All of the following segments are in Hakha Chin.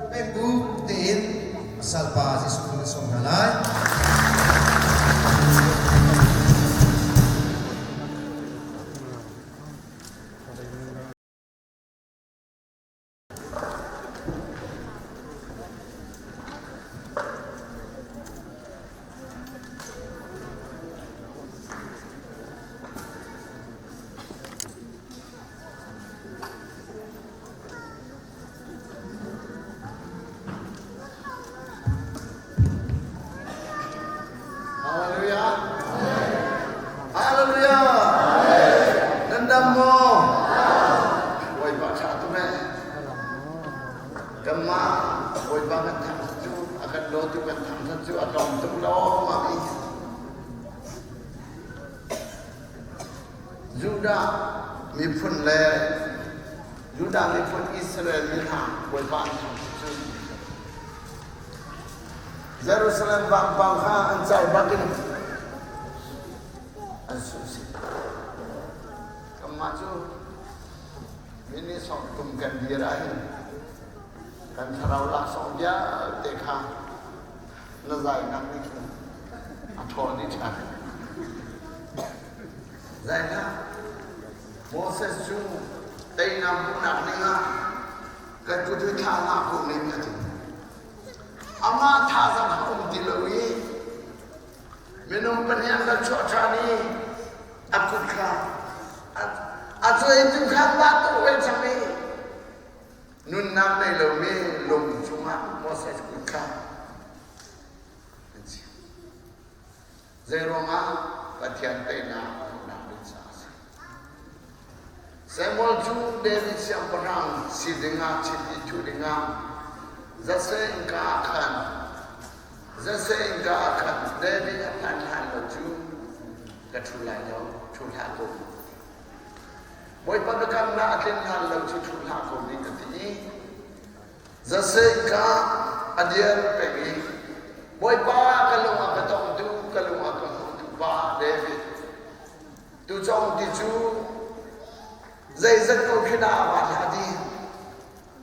Pengbu tein salpa Jesuh Khrih na sawm hna lai. Hallelujah. Hallelujah. Nan dam maw? Bawipa ṭha tuk eh. Kanmah Bawipa kan thangṭhat cu a kan dawtu kan thangṭhat cu a tlawm tuk lo mami. Judah miphun le Judah miphun Israel mi hna Bawipa an thangṭhat cu Jerusalem vampang kha an car bakin an suhsi. Kanmah cu minute sawm kum kan dir ahhin kan thlarau laksawng vialte kha na zainak nih khin a ṭhawl dih ṭhan. Zainak Moses cu teinak hmuhnak dingah kan kut hi thla hlah ko men a ti. Amah thazaang a um ti lo i. Minung pahnih an kan chuah ṭhan i a kut kha a cuaitu kha mah tuk hoi cang i nunnak nei lomi lung cungah Moses kut kha an chiah. Zeiruangah Pathian teinak hmuhnak ding caah a si. Samuel cu David siangpahrang si dingah chiti thuh dingah Jesse innka ah khan Jesse innka ah khan David a phanh hlan lo cu ka ṭhu lai lo, ṭhu hlah ko. Bawipa biakamnak a tlin hlan lo cu ṭhu hlah ko ning a ti i Jesse innka a dir peng i Bawipa ka lung a ka tongtu, ka lung a ka hmuhtu pa David Tucawng ti cu zeizat ko khi dah a hlah di?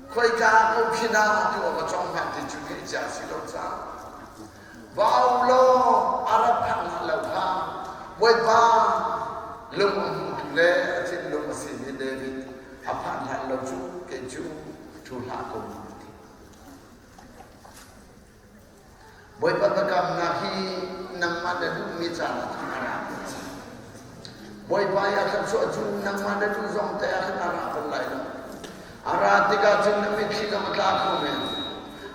Khoika ko khi dah tu a va cawng hnga ti cu theih cia si lo caah. Vau law a rat phak hlah lo kha Bawipa lung a hmutu le a thinlung a simi David a phanh hlan lo cu kei cu ṭhu hlah ko ti. Bawipa biakamnak hi nangmah na duhmi caan ah khan a ra ko cang. Bawipa i a thluachuah cu nangmah na duh zong te ah khan a ra bal lai lo. A ra tikah cun na mitthli zong a tla kho men.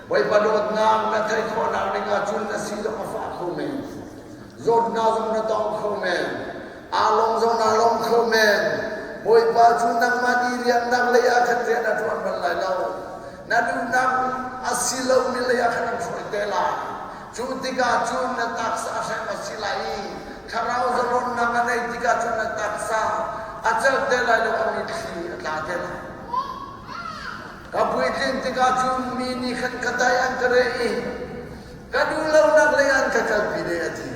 Bawipa dawtnak na theih khawhnak ding ah cun na si zong a fah kho men. Zawtnak zong na tong kho men. Aa lawm zong naa lawm kho men. Bawipa cu nangmah ni riannak lei ah khan rian a ṭuan bal lai lo. Na duhnak a si lomi lei ah khan an hruai te lai. Cu tikah cun na taksa a hrem a si lai i thlarau zalonnak a neih tikah cun na taksa a celh te lai lo, a mitthli a tla te lai. Ka puitlin tikah cun mi nih khan ka tai an ka reh i ka duh lonak lei an ka kalpi deh a ti.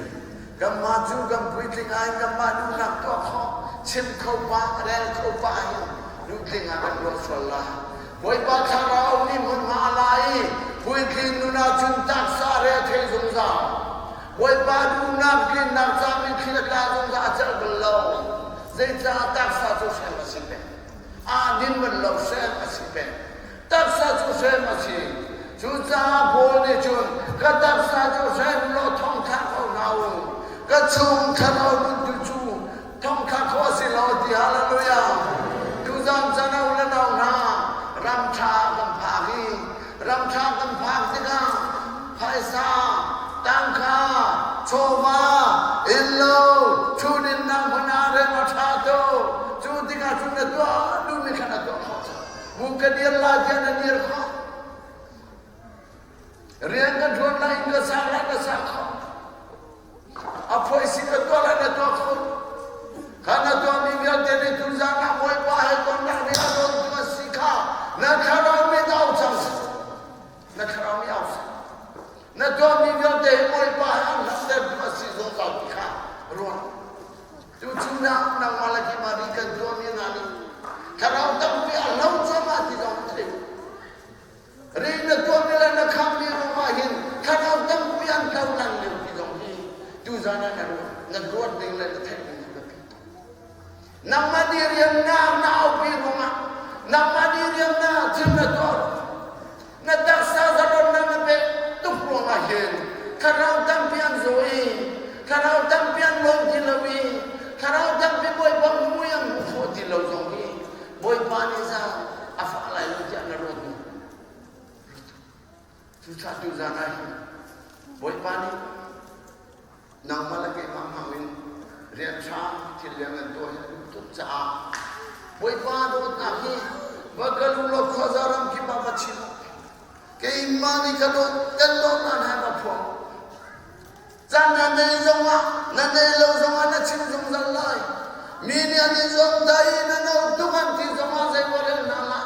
Kanmah cu kan puitling ah hin kanmah duhnak tuah khawh, chim kho pah, rel kho pah hin duhtling ah kan ruah sual lai. Bawipa Thlarau nih hmunhma a la i puitling nun ahcun taksa re a thei zungzal. Bawipa duhnak tlinnak ca mitthli a tla zungzal a celh bal lo. Zeicah taksa cu hrem a si peng. Aa din bal lo hrem a si peng. Taksa cu hrem a si. Cucaah Paul nih cun ka taksa cu hrem law thongthla ko hna u. Ka chung thlarau nun tu cu thongthla khawh a si lo ti hallelujah. Tuzan chan u le nau hna ram ṭha kan phak i ram ṭha kan phak tikah phaisa, tangka, chawva, innlo, ṭhudinnak hmun ah rem a ṭha tuk. Cu tikah cun na tuah duhmi kha na tuah khawh cang. Bu ka dir la tiah na dir khawh. Rian ka ṭuan lai in ka sang lai ka sang kho. A phoisi ka tuah lai na tuah kho. Kha na tuahmi vialte nih tuzaan ah Bawipa he tonnak nih a dawntu a si kha na thlarau nih au cang seh. Na thlarau nih au seh. Na tuahmi vialte hi Bawipa he an hlamtertu a si zungzal ti kha ruat. Tuchun ah nangmah le keimah nih kan tuahmi hna nih thlarau tampi a lo cuahmah ti zong thei. Ri na tuahmi le na khammi ruangah hin thlarau tampi an tlo lan lio ti zong hi tuzan ah na ruat na ruat ding le na theih ding a biapi tuk. Nangmah nih rian na na aupi ruangah nangmah nih rian na thil na tuah na taksa zalonnak na pek tuk ruangah hin thlarau tampi an zaw i thlarau tampi an lawm ti lo i thlarau tampi Bawipa mui an hmu khawh ti lo zong hi Bawipa nih zan a fah lai lo tiah na ruat maw? Cucaah tuzan ah hin Bawipa nih nangmah le keimah hmang in rian ṭha thil lian an tuah hi a duh tuk caah Bawipa dawtnak hi va kal u law khuaza ram kip ah va chim u. Keimah nih ka dawt kan dawtnak hna va phuang. Caan na nei zongah na nei lo zongah na chim zungzal lai. Mi nih an i zuam dai i na no tuk an ti zongah zei rel hna hlah.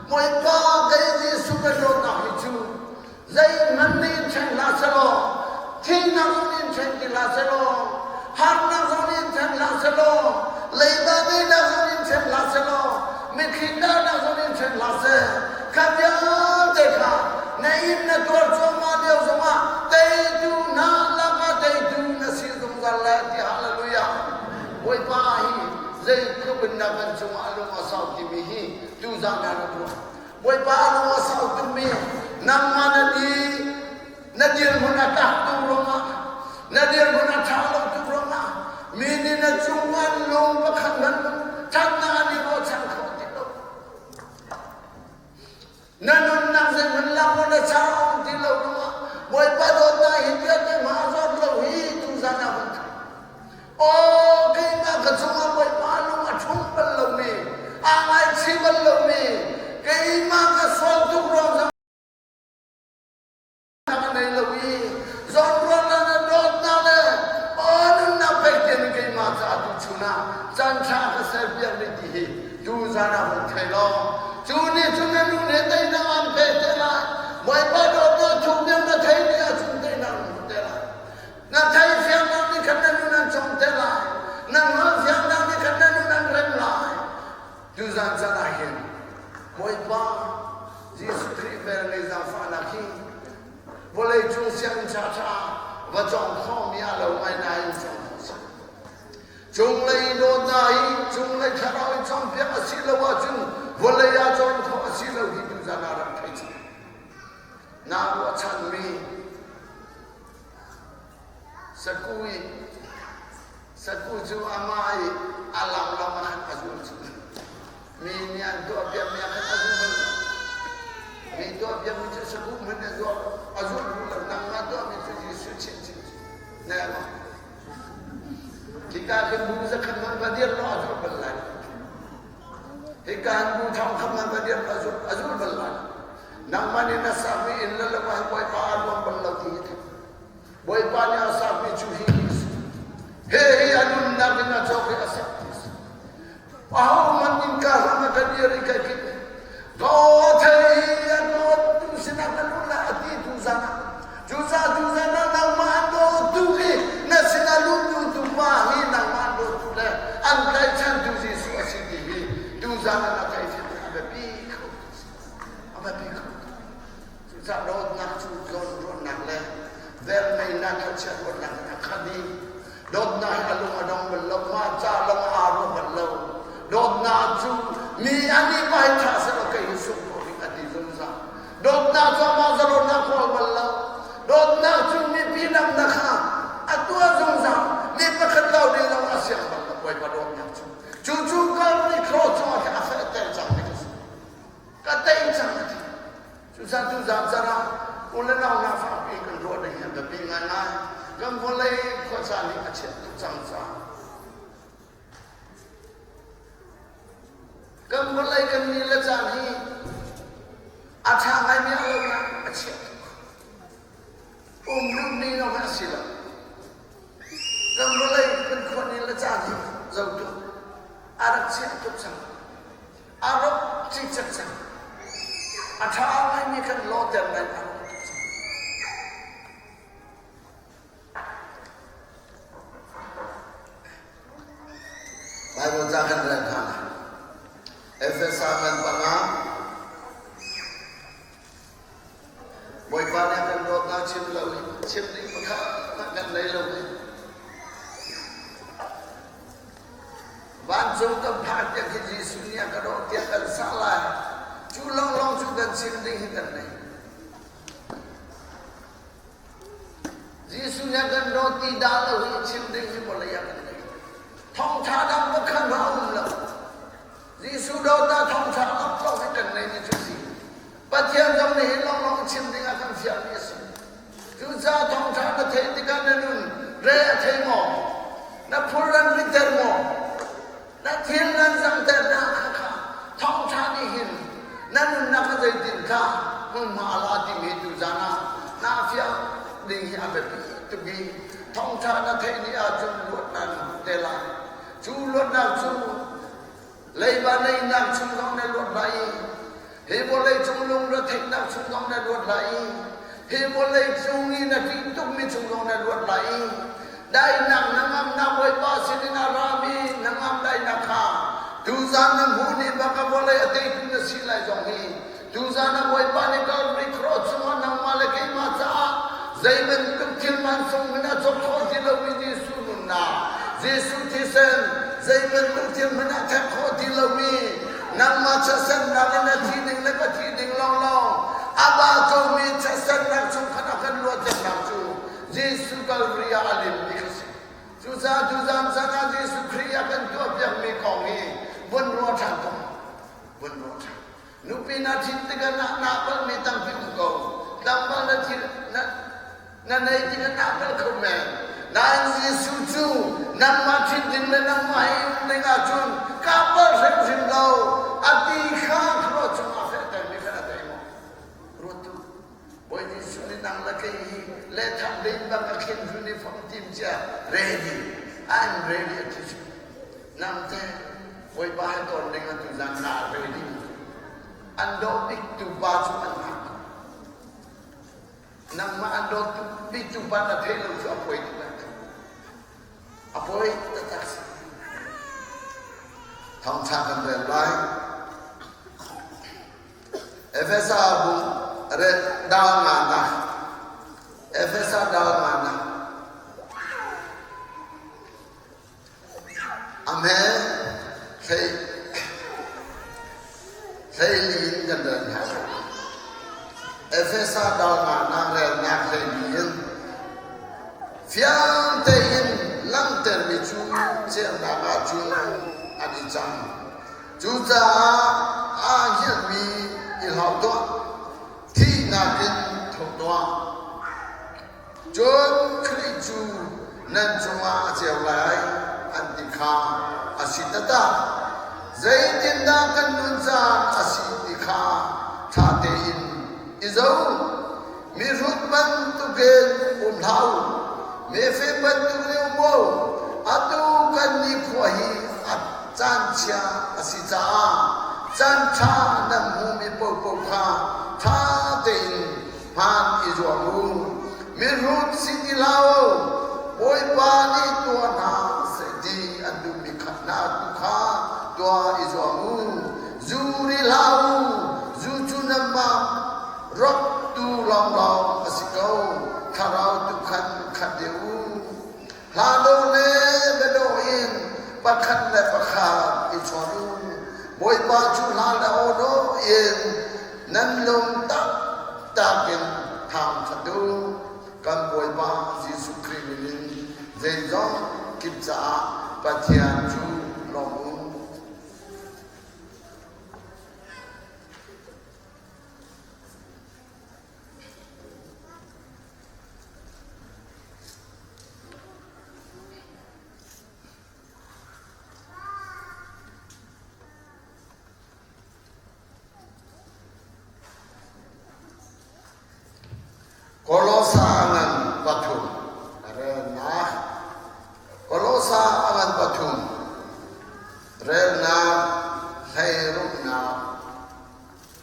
Bawipa kei Jesuh ka dawtnak hi cu zeihmanh nih in ṭhen hlah selaw thihnak zong nih in ṭhen ti hlah selaw harnak zong nih in ṭhen hlah selaw leiba neinak zong nih in ṭhen hlah selaw mitthli dahnak zong nih in ṭhen hlah seh kha vialte kha na inn na tuar cuahmah lio zongah teitu hna lakah teitu na si zungzal lai ti hallelujah Bawipa hi zeitluk in dah kan cungah a lung a sau timi hi tuzan ah na ruah Bawipa a lung a sau tukmi nangmah na di na dirhmun a tlak tuk ruangah na dirhmun a ṭha lo. na cungah lung pakhat hmanh ṭhatnak an i ruahchan kho ti lo. Na nunnak zeihmanh lak law na char a um ti lo ruangah Bawipa dawtnak hi vialte hma a zawt lo hi tuzan ah van thei. Aw keimah ka cungah Bawipa lung a ṭhum bal lomi, aa ngaichih bal lomi, keimah ka sual tuk ruang a nei lo i zawnruahnak le dawtnak le aw nunnak pek tiang in keimah caah tuchun ah caan ṭha ka serpiak rih ti hi tuzan ah hun thei law cu nih cun na nun he teinak aan pek te lai. Bawipa dawtnak thuk deuh na theih ni ahcun teinak na hmu te lai. Na theihfiannak nih khan na nun an cawm te lai. Na hngalhfiannak nih khan na nun an rem lai. Tuzan caan ah hin Bawipa Jesuh Khrih velngeih zaangfahnak hi vawleicung sianginn ṭhaṭha va cawng khawhmi a lo ngai nain cawng khawh si. Cunglei dawtnak hi cunglei thlarau in cawnpiak a si lo ahcun vawlei ah cawn khawh a si lo hi tuzan ah rak thei cang. Naa ruahchanmi saku i Saku cu amah i a lam lam ah khan a zul cu. Mi nih an tuahpiakmi ah khan a zul bal lo. Mi tuahpiakmi cu saku hmanh a zual a zul duh lo. Nangmah tuahmi cu Jesuh chinchin cu na ma. Hika khin bu zakhat man va dir law a zul bal lai. Hika han bu thong khat man va dir law a zul a zul bal lai. Nangmah nih na sakmi inn le lo ah Bawipa a ruang bal lo ti hi thei. Bawipa nih a sakmi cu hi a si. He hi a nunnak in a cawk i a sak ti a si. Ahohmanh innka hram a ka dir i kai kip. Ka aw thei i a dawttu sinah ka luh lai a ti tu zan ah. Cucaah tu zan ah nangmah an dawtu hi na sinah lut duhtu pa hi nangmah an dawtu le an tlaihchantu Jesuh a si ti hi tu zan ah na theih a biapi kho. A biapi kho. Cucaah dawtnak cu zawnruahnak le velngeihnak thlachiat ruahnak in a khat i dawtnak hi a lung a dong bal lo, mah ca lawng aa ruah bal lo. Dawtnak cu mi an i pai ṭha selaw kei hi sung ko ding a ti zungzal. Dawtnak cu amah zalonnak kawl bal lo. Dawtnak cu mipi damnak kha a tuah zungzal. Mi pakhat lo ding zong a siang bal lo Bawipa dawtnak cu. Cu cu Calvary cross cungah khin a fehter cang ding a si. Ka tei cang a ti. Cucaah tuzaan caan ah u le nau hna fakpi kan ruah ding hi a biapi ngaingai. Kan vawlei khuacaan hi a chiat tuk cang caah kan vawlei kan ni le caan hi a ṭha ngaimi a lo nain a chia tuk. Um duhmi lawng hi a si lo. Kan vawlei kan khua ni le caan hi zoh tuk a rak chia tuk cang. A rawk cikcek cang. A ṭha ngaimi kan lawhter lai a rawk tuk cang. Bible ca kan rel hna lai. Efesa ngan panga Bawipa nih kan dawtnak chim lo i chim ding pakhat kan nei lo i Vancung kan phak tiang khi Jesuh nih a ka dawt tiah kan sah lai. Cu lawnglawng cu kan chim ding hi kan nei. Jesuh nih a kan dawt ti dah lo hi chim ding hi vawlei ah kan nei. Thawngṭha dang pakhat hna a um lo. Jesuh dawtnak thawngṭha lawnglawng hi kan neimi cu a si. Pathian zong nih hi lawnglawng chim ding ah kan fialmi a si. Cucaah thawngṭha na theih tikah na nun re a thei maw? Na phulran ritter maw? Na thil nan zangter na kha kha thawngṭha nih hin na nunnak a zeitin kha hmunhma a la timi tuzan ah naa fiang ding hi a biapi tuk i thawngṭha na theih ni ahcun luatnak na hmu te lai. Cu luatnak cu Leiba neinak chung zong na luat lai i hi vawlei cung lungretheihnak chung zong na luat lai i hi vawlei cung i na ṭih tukmi chung zong na luat lai i daihnak hnangamnak Bawipa sinin a rami hnangam daihnak kha tuzan na hmuh ni bak a vawlei a teitu na si lai zong hi tuzan a Bawipa nih Calvary cross cungah nangmah le keimah caah zei bantuk thil mansung hmanh a cawk khawh ti lomi Jesuh nunnak Jesuh thisen zei bantuk thil hmanh a thek khawh ti lomi nangmah chiatsernak in a thi ding le ka thi ding lawnglawng a ba komi chiatsernak chung khan a kan luatternak cu Jesuh Calvary ah a limmi kha si. Cucaah tuzan caan ah Jesuh Khrih a kan tuahpiakmi kong hi vun ruah ṭhan tuah. Vun ruah ṭhan. Nupi na ṭhit tikah na nah balmi tampi um ko. Tlangval na thil na na nei tikah nah bal kho men. Nain Jesuh cu nangmah ṭhit ding le nangmah he um ding ahcun kaa palh hrimhrim lo. A ti kha thluachuah cungah fehtermi kha na thei maw? Ruat tu. Bawi Jesuh nih nang le kei hi lehthah ding bak a khin uniform tim cia ready I'm ready a ti cu. Nang teh Bawipa he tawn ding atu zan na ready. An dawh bik tu pa cu an hngak. Nangmah an dawt bik tu pa na theih lo cu a poi tuk lai. A poi taktak si. Thawngtha kan rel lai. Efesa bu dal nganak Efesa dal nganak Amen hlei hleili in kan rel hna. Efesa dal nganak relnak hleili in fiang tein langhtermi cu ceunak ahcun an i cang. Cucaah aa hngilhmi i hlau tuah, thihnak in tho tuah. Cun Khrih cu nan cungah a ceu lai, an ti kha a si taktak. Zeitindah kan nun caan a si ti kha ṭha tein i zoh. Mihrut bantukin um hlah u, mifim bantukin um u. Atu kan nikhua hi a caan chia a si caah caan ṭha nan hmumi paohpaoh kha ṭha tein hmaan i zuam u. Mihrut si ti hlah u, Bawipa nih tuah hna seh ti an duhmi kha hna tu kha tuah i zuam u. Zu ri hlah u, zu cu nanmah Rawktu lawnglawng a si ko. Thlarau tu khan khat deuh u. Hla dawh le biadawh in pakhat le pakhat i chawn u. Bawipa cu hla le aw dawh in nan lung taktak in thangṭhat u. Kan Bawipa Jesuh Khrih min in zeizong kip caah Pathian cu lawm u. Kolosa a ngan pathum relnak Kolosa a ngan pathum relnak hleiruknak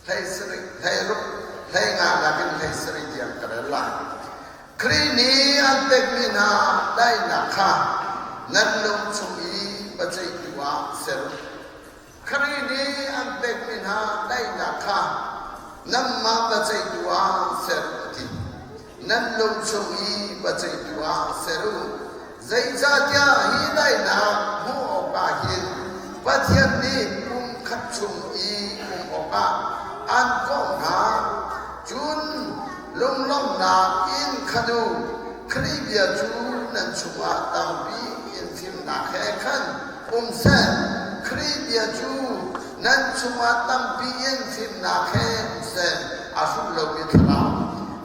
hleisarih hleiruk hleinganak in hleisarih tiang ka rel lai. Khrih nih an pekmi hna daihnak kha nan lung chung i biaceihtu ah ser u. Khrih nih an pekmi hna daihnak kha nanmah biaceihtu ah ser u a ti. Nan lung chung i biaceihtu ah ser u. Zeicahtiah hi daihnak hmuh awkah hin Pathian nih kum khat chung i um awkah an kawh hna. Cun lunglawmhnak in khat u, Khrih bia cu nan chungah tampi in fimnak he khan um seh. Khrih bia cu nan chungah tampi in fimnak he um seh. A hruh lomi thlarau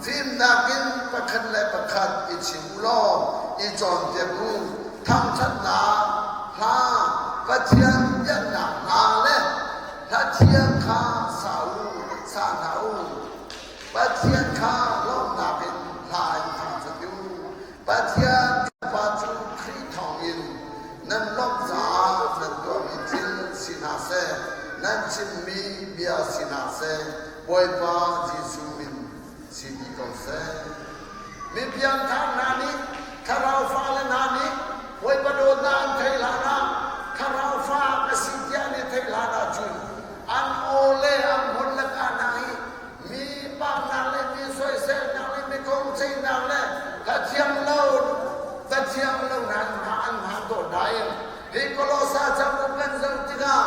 fimnak in pakhat le pakhat i chim u law i cawnpiak u. Thangṭhatnak hla, Pathian biaknak hla le hla thiang kha sa u, sa hna u. Pathian kha lawmhnak in hla in thangṭhat u. Pathian kan Pa cu Khrih thawngin nan lawmh caah nan tuahmi thil si hna seh, nan chimmi bia si hna seh, Bawipa Jesuh min si dih ko seh. Mi piangthar hna nih thlarau fale hna nih Bawipa dawtnak an theih hlan ah thlarau fa ka si tiah an i theih hlan ahcun an aw le an hmur le ka hna hi mi paknak le mi soiselnak le mi kongceihnak le ka thiam lo ka thiam lo hna an hman tawn nain hi Kolosa cauk kan zoh tikah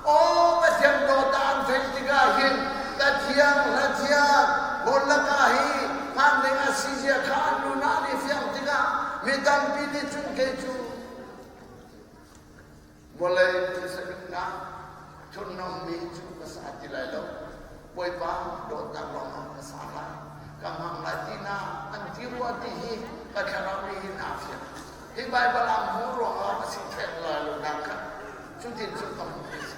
aw Pathian dawt an theih tikah hin ka thiang hla thiang hmun lakah hi hman ding a si zia kha an nun ah an i fiang tikah mi tampi nih cun kei cu. Vawlei phuisaduhnak thurhnawmmi cu ka sa ti lai lo. Bawipa dawtnak lawngah ka sa lai. Ka hmang lai tinak an ti rua ti hi ka thlarau nih hin aa fiang. Hi Baibal aan hmuh ruangah a si theng lai lo nak kha cutin cun ka hmuh a si.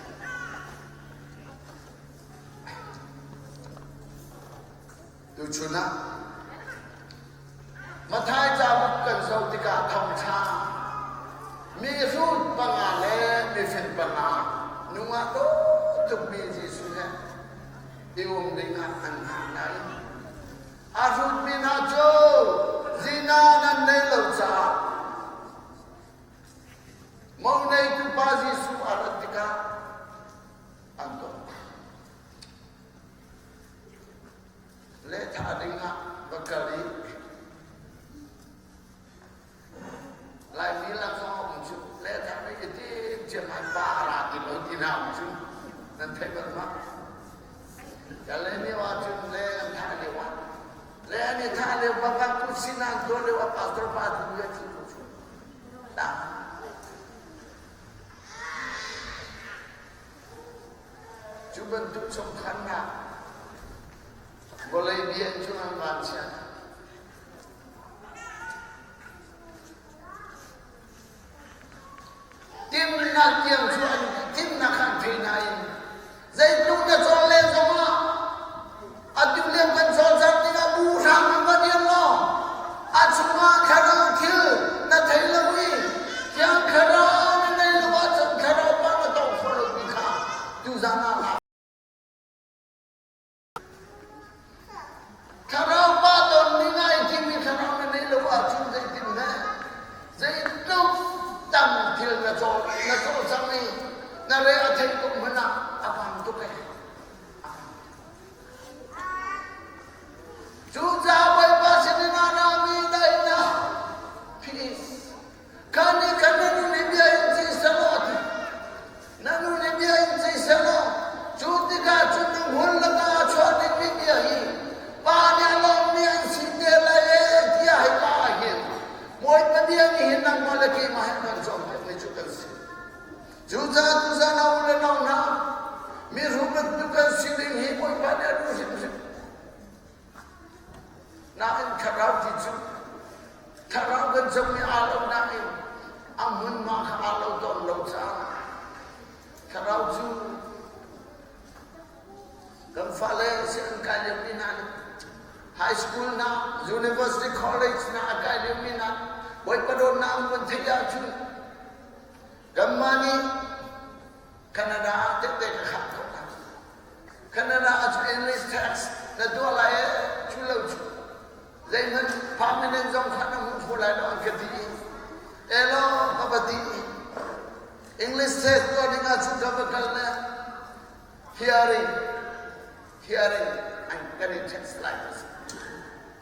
Tuchun ah Matthai cauk kan zoh tikah thawngṭha mihrut panga le mifel panga nungak dawh tukmi Jesuh he i um dingah an hngak nain a hrutmi hna cu zinan an neih lo caah mo neitu pa Jesuh a rat tikah an ton. Lehthah dingah va kal i Laimi lak zong a um cu lehthah ding i tim ciammam pa a ra ti lo ti hna um cu nan theih bal ma? Kalaymyo ahcun le an thah lio ah le an i thah lio bak ah kut sin an tuah lio ah pastor pa tu a thi ko cu. Tah. Cu bantuk chungkhannak vawlei bia cu an vanchiat. Timnak tiang cu an timnak an thei nain zeitluk na cawl len zongah atu lio kan cawlcangh tikah bu hram in va dir law a chungah thlarau thil na thei lo i thiang thlarau na nei lo ahcun thlarau pa na tong kho lo ti kha tuzan ah Thlarau pa ton mi ngai timi thlarau na nei lo ahcun zeitin hme zeitluk tam thil na cawl na cawlcang i na re a theih tuk hmanh ah a pam tuk e. Cucaah Bawipa sinin a rami daihnak peace kha nih khan na nu nih bia in ci selaw a ti. Na nu nih bia in ci selaw cu tikah cun na hmul lakah a chuah dingmi bia hi pa nih a lawmmi an si te lai ee tiah hi pa ah hin Bawipa bia nih hin nangmah le keimah he kan cawnpiakmi cu kan si. Cucaah tuzan ah u le nau hna, mirum bantuk kan si ding hi Bawipa nih a duh hrimhrim. Nain thlarau ti cu thlarau kan comi aa lo nain a hmunhma kha aa lo tawn lo caah thlarau cu kan fale si an kai liomi hna nih high school hna university college hna a kai liomi hna Bawipa dawtnak an vun theih ahcun Kanmah nih Canada ah tehte ka khak khawh hna. Canada ah cu English text na tuah lai e, cu lo cu. Zeihmanh permanent zong kha na hmu kho lai lo an ka ti i elo ka va ti i English test tuah ding ah cun ka va kal le hearing hearing an kan i text lai ti si.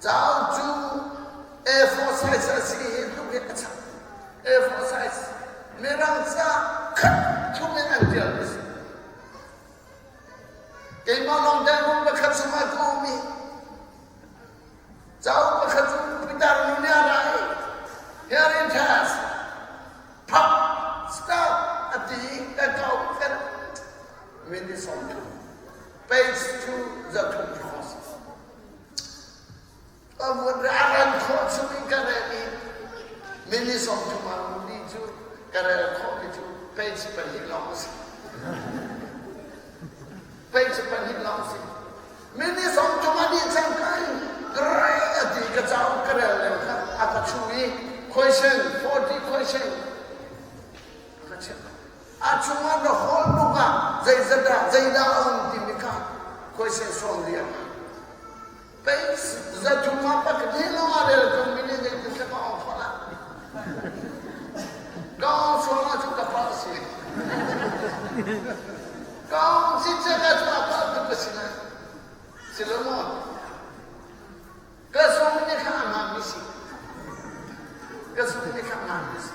Cauk cu A4 size a si hi tluk hi a chak. A4 size Mirang ca khat thum in an tial ti si. Keimah lawng te room pakhat chungah ka um i cauk pakhat cu pitar nu nih a ra i hearing test phak stop a ti i ka cauk khat minute 30 page cu 3 hrawng a si. A vun a ran khawh chung in ka rel i minute 30 ah ni cu ka rel khawhmi cu page pahnih lawng a si. Page pahnih lawng a si. Minute 30 a dih cang ka in great a ti ka cauk ka rel lio kha a ka chu i question 40 question a ka chimh. A chungah the whole book ah zeizat dah zeidah a um timi kha question 40 a Pei 300 ah pakhat hi lawng ah rel ko mi nih zeitin ka ong khawh la. Ka ong sual ah cu ka palh si. Ka ong si cek ah cu a palh tuk ka si lai. Si lo maw? Ka sung nih kha a hmaan mi si. Ka sung nih kha a hmaan mi si.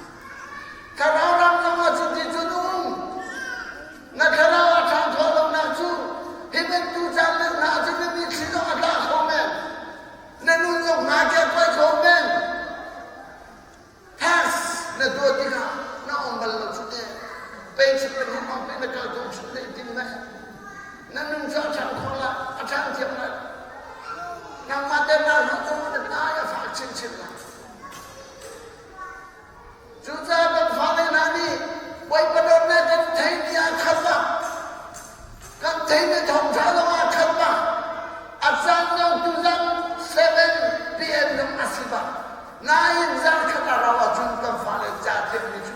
Thlarau ram zong ah cuti cun um. Na thlarau a ṭhan khawh lonak cu hi bantuk caan lio hna cu na mitthli zong a tla kho men. Na nun zong hna ke poi kho men. Test na tuah tikah na um bal lo cu teh. Page pahnih lawng te na kal ko chun dei tin meh. Na nun cu a ṭhang khawh la, a ṭhang thiam la. Nangmah te naa hluh ko na tlai a fak chinchin la. Cucaah kan fale hna nih Bawipa dawtnak kan theimi ah khat bak, kan theimi thawngṭha zong ah khat bak, a caan zong tuzan 7 p.m. zong a si bak. Nain zarkhat a rau ahcun kan fale ca thiammi cu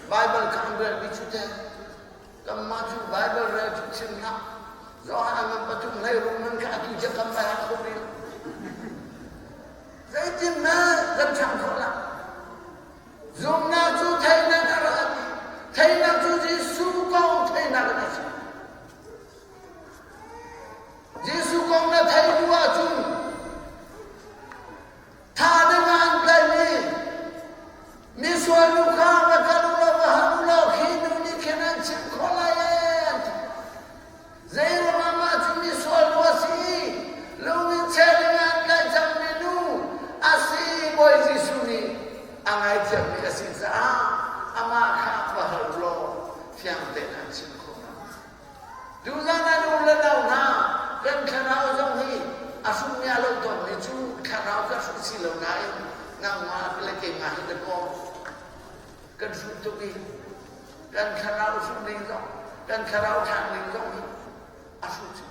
Baibal kha an relmi cu teh kanmah cu Baibal rel cu chim hlah. Johan ngan pathum hlei rung man kha atu cu kan bai kho rih. Zeitindah kan ṭhang khawh lai? Zumhnak cu theihnak a ra ti. Theihnak cu Jesuh kong theihnak a si. Jesuh kong na theih duh ahcun tha ding ah an tlaihmi misual nu kha va kal u law va hal u law khi nu nih khin an chim khawh lai ee an ti. Zeiruangah mah cu misual nu a si i lung in chel in an tlaih cangmi nu a si i Bawi Jesuh nih a ngaithiammi a si caah amah kha va hal u law fiang tein an chim khawh hna. Tuzan ah nu le nau hna kan thlarau zong hi a hrummi a lo tawnmi cu thlarau ka hruh si lo nain nangmah le keimah hi dakaw kan hruh tuk i kan thlarau hruh ning zong kan thlarau ṭhan ning zong hi a hruh cu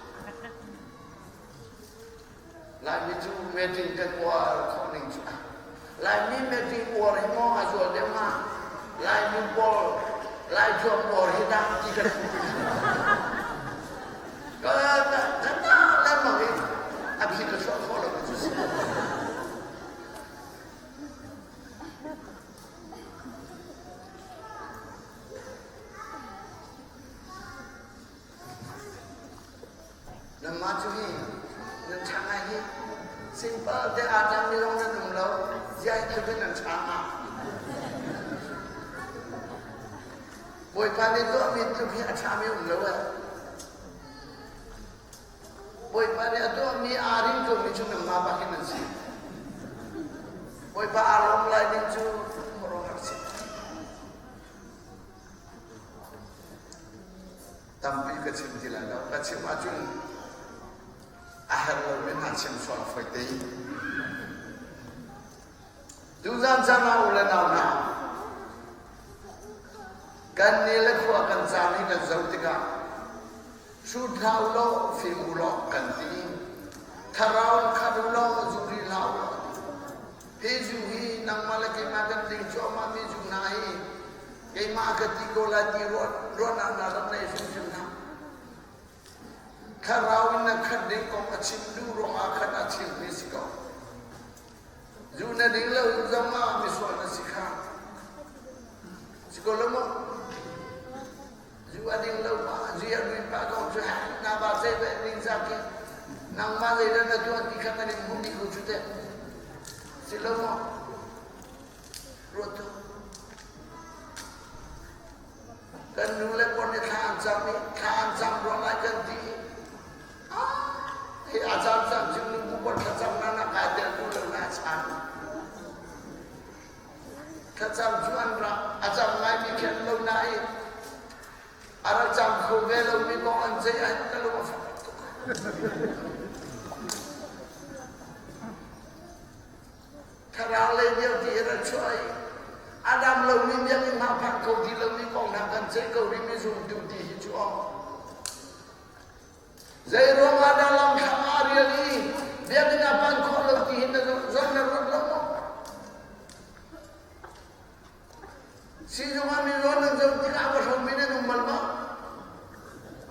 Laimi cu meeting kan uar khawh ning cu Laimi meeting uar hi maw a zual deuh hnga Laimi pawl Laithuam uar hi dah ti kan ka ka ka lengmang i a phi ka chuah khawh lo cu si. Nanmah cu hi nan ṭha ngai hi simple te aa tlangmi zong nan um lo zia hi tluk in nan ṭha hnga. Bawipa nih tuahmi tluk hi a ṭhami um lo eh. Bawipa nih a tuahmi aa ring komi cu nangmah bak in an si. Bawipa aa lawm lai ning cu khuaruahhar si. Tampi ka chim ti lai lo. Ka chim ahcun a herh lomi hna chim sual foi te. Tuzan caan ah u le nau hna, kan ni le khua kan caan hi kan zoh tikah Hrut hlah u law fim u law kan ti. Thlarau in khat u law zu ri hlah u law ti. Hi zu hi nangmah le keimah kan ding cuahmah mi zu hna hi keimah ka ti ko lai ti ruahnak hna rak nei hrimhrim hlah. Thlarau in na khat ding kong a chim duh ruangah khat a chimmi si ko. Zu na ding lo zong ah misual na si kha. Si ko lo maw? Zu a ding lo pa, zu a rin pa ko cu na ba zei ve ning za ki nangmah zei dah na tuah ti kha kan in hmuh dih ko cu teh. Si lo maw? Ruat tu. Kan nu le pawl nih thla an cam i thla an cam ruang ah kan ti i hi a cam cam cu nu bu pawl thlacam na na kai tel duh lo na chan. Thlacam cu an rak a cam ngaimi khen lo nain a rak cam kho ve lomi kong an ceih ahhin ka lung a fak tuk. Thlarau lei vialte hi rak chuah i a dam lomi biakinn hna phak kho ti lomi kong hna kan ceih ko rihmi zumtu ti hi cu aw. Zei ruangah dah lamthlang ah rial i biakinn ah panh khawh lo ti hi na zong na ruat lo maw? Sizung ah mi rawn nan zoh tikah va hromi nan um bal maw?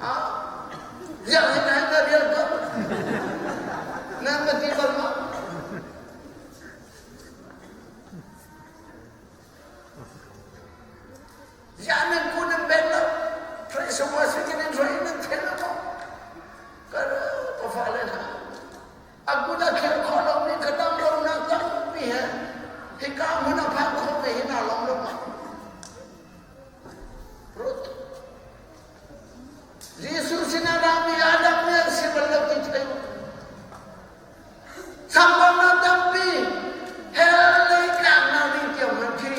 Ah, biakinn ah hin na rial ko. Nan va ti bal maw? Ziah nan ku nan ben lo? Praise the Lord, sikin in roi nan thel lo maw? Ka ka fale hna. A kut a khel khawh lomi ka dam lonak tampi he hika hmun a phan khawh ve hi naa lawm lo ma? Ruth. Jesuh sinah rami Adam nih an si bal lo ti thei u. Chambaunak tampi hell lei tlaknak ding tiang hmanh khi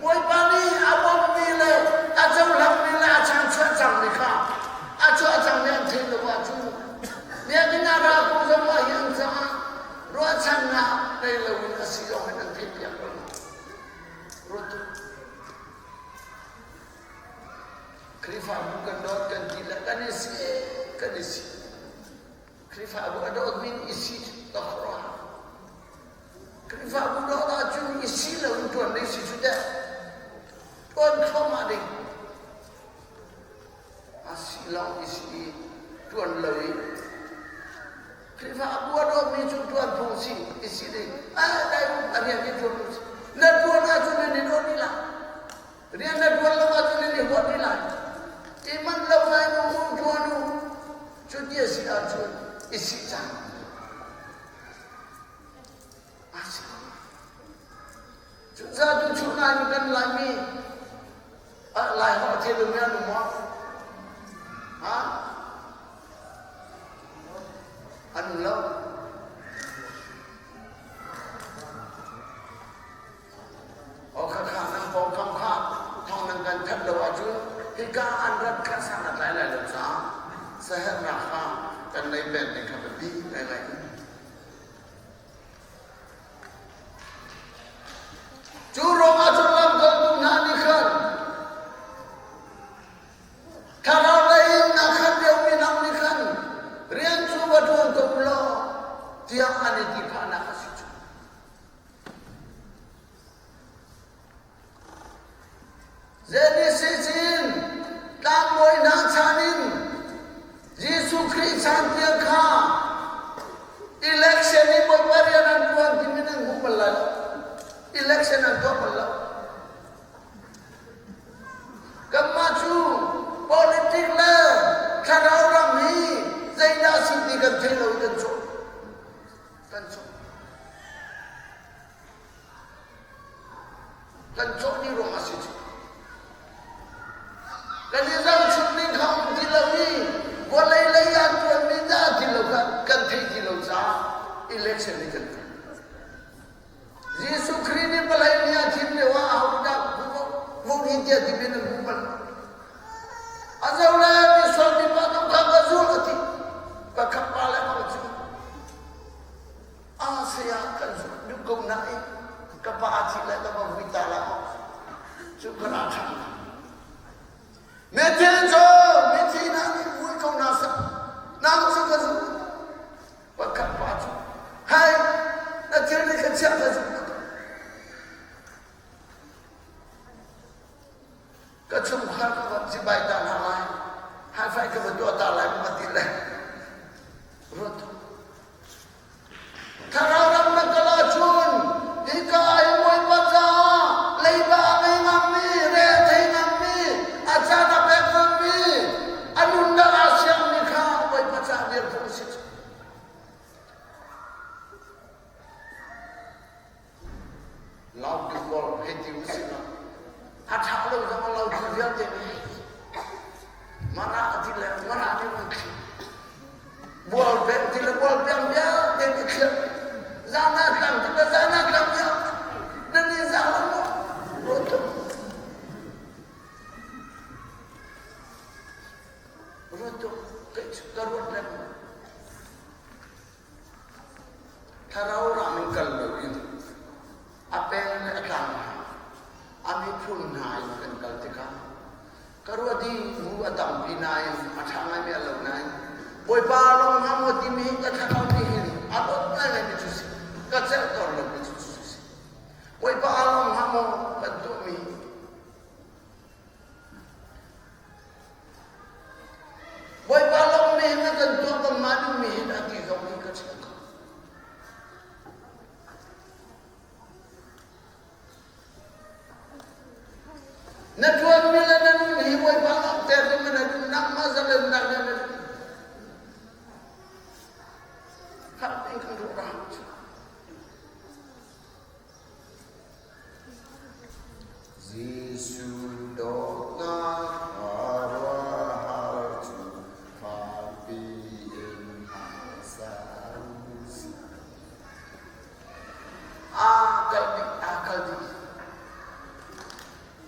Bawipa nih a bawmhmi le a cohlangmi le a Khrihfabu kan dawt kan ti le kan i si kan i si. Khrihfabu a dawtmi nih i si ka khuaruah. Khrihfabu dawt ahcun i si lo in ṭuan ding si cu teh. Ṭuan thluahmah ding. A si lawng i si i ṭuan lo i Khrihfabu a dawtmi cu ṭuan phung si i si ding. A dai a rian i ṭuan phung si. Na ṭuan ahcun nan i dawt rih lai. Rian na ṭuan lo ahcun nan i huat rih lai. I manh lo ngai mu mu ṭuan u. Cu ti a si ahcun i si cang. A si. Cucaah tuchun ah kan Laimi Lai holh a thei lomi an um maw? Ha? An um lo. Aw khakha nan pawngkam kha thawng nan kan thanh lo ahcun hika an rat kha san a tlai lai lo caah saherhnak kha kan lei pek ding kha biapi ngaingai. Cu ruangah cun lamkaltu hna nih khan thlarau lei in a khat liomi hna nih khan rian cu va ṭuan ko u law tiah an i ti phahnak a si cu. Genesis in tlangbawi hna chan in Jesuh Khrih chan tiang kha election i Bawipa rian an ṭuan timi nan hmu bal lai lo. Election an tuah bal lo. Kanmah cu politic le thlarau ram hi zeidah si ti kan thei lo i kan cawh. Kan cawh. Kan cawh ni ruang a si cu. Kan i zohchunh ning kha um ti lo i vawlei lei ah ṭuanmi dah ti lo kha kan theih ti lo caah election hi kan tuah. Jesuh Khrih nih vawlei ni a thim lio ah ahodah vote hi tiah timi nan hmu bal. A zo le misual mipa tu kha ka zul a ti. Ka khap pa le bang cu A saya kan zumh duh ko nain ka pa a thih le ka va vui ta la maw cu ka ra ṭhan lai. Mithil cu mithi hna nih vui ko hna seh nang cu ka zumh. Pakhat pa cu hai na thil nih ka chiah ka zumh ka Ka chungkhar ka va cibai ta hna lai. Hai-fai ka va tuah ta lai ma ti le. Ruat. Thlarau ram na kal ahcun hika i Bawipa caah leiba a ngei ngammi, re a thei ngammi, a caan a pek ngammi, a nunnak aa siangmi kha Bawipa caah dir phung a si. Lautu pawl hei ti usih law a ṭha lo zong a lautu vialte nih Mara a ti le Mara nih an thli. Bual peng ti le bual peng vialte nih thliah. Zana tlang ti le zana tlang vialte nan i zang lo maw? Ruat tuk. Ruat tuk. Ka ruat lengmang. Thlarau ram in kal loin a peng le a tlang hna, a miphun hna in kan kal tikah ka ruat i bu a tampi nain a ṭha ngaimi a lo nain Bawipa lawng hnga maw timi hi ka thlarau nih hin a dawt ngaingaimi cu si ka celhter lomi cu si Bawipa lawng hnga maw kan tuahmi Bawipa lawng nih hin a kan tuah kanmah duhmi hin a ti zong hi ka chim kho. Na ṭuanmi le na nun hi Bawipa langhter ding na duh nangmah zalennak nih na duh. Khat in kan ruah ra. Jesuh dawtnak khuaruahhar cu fakpi in hmasa u sih. Aa kal dih, aa kal dih.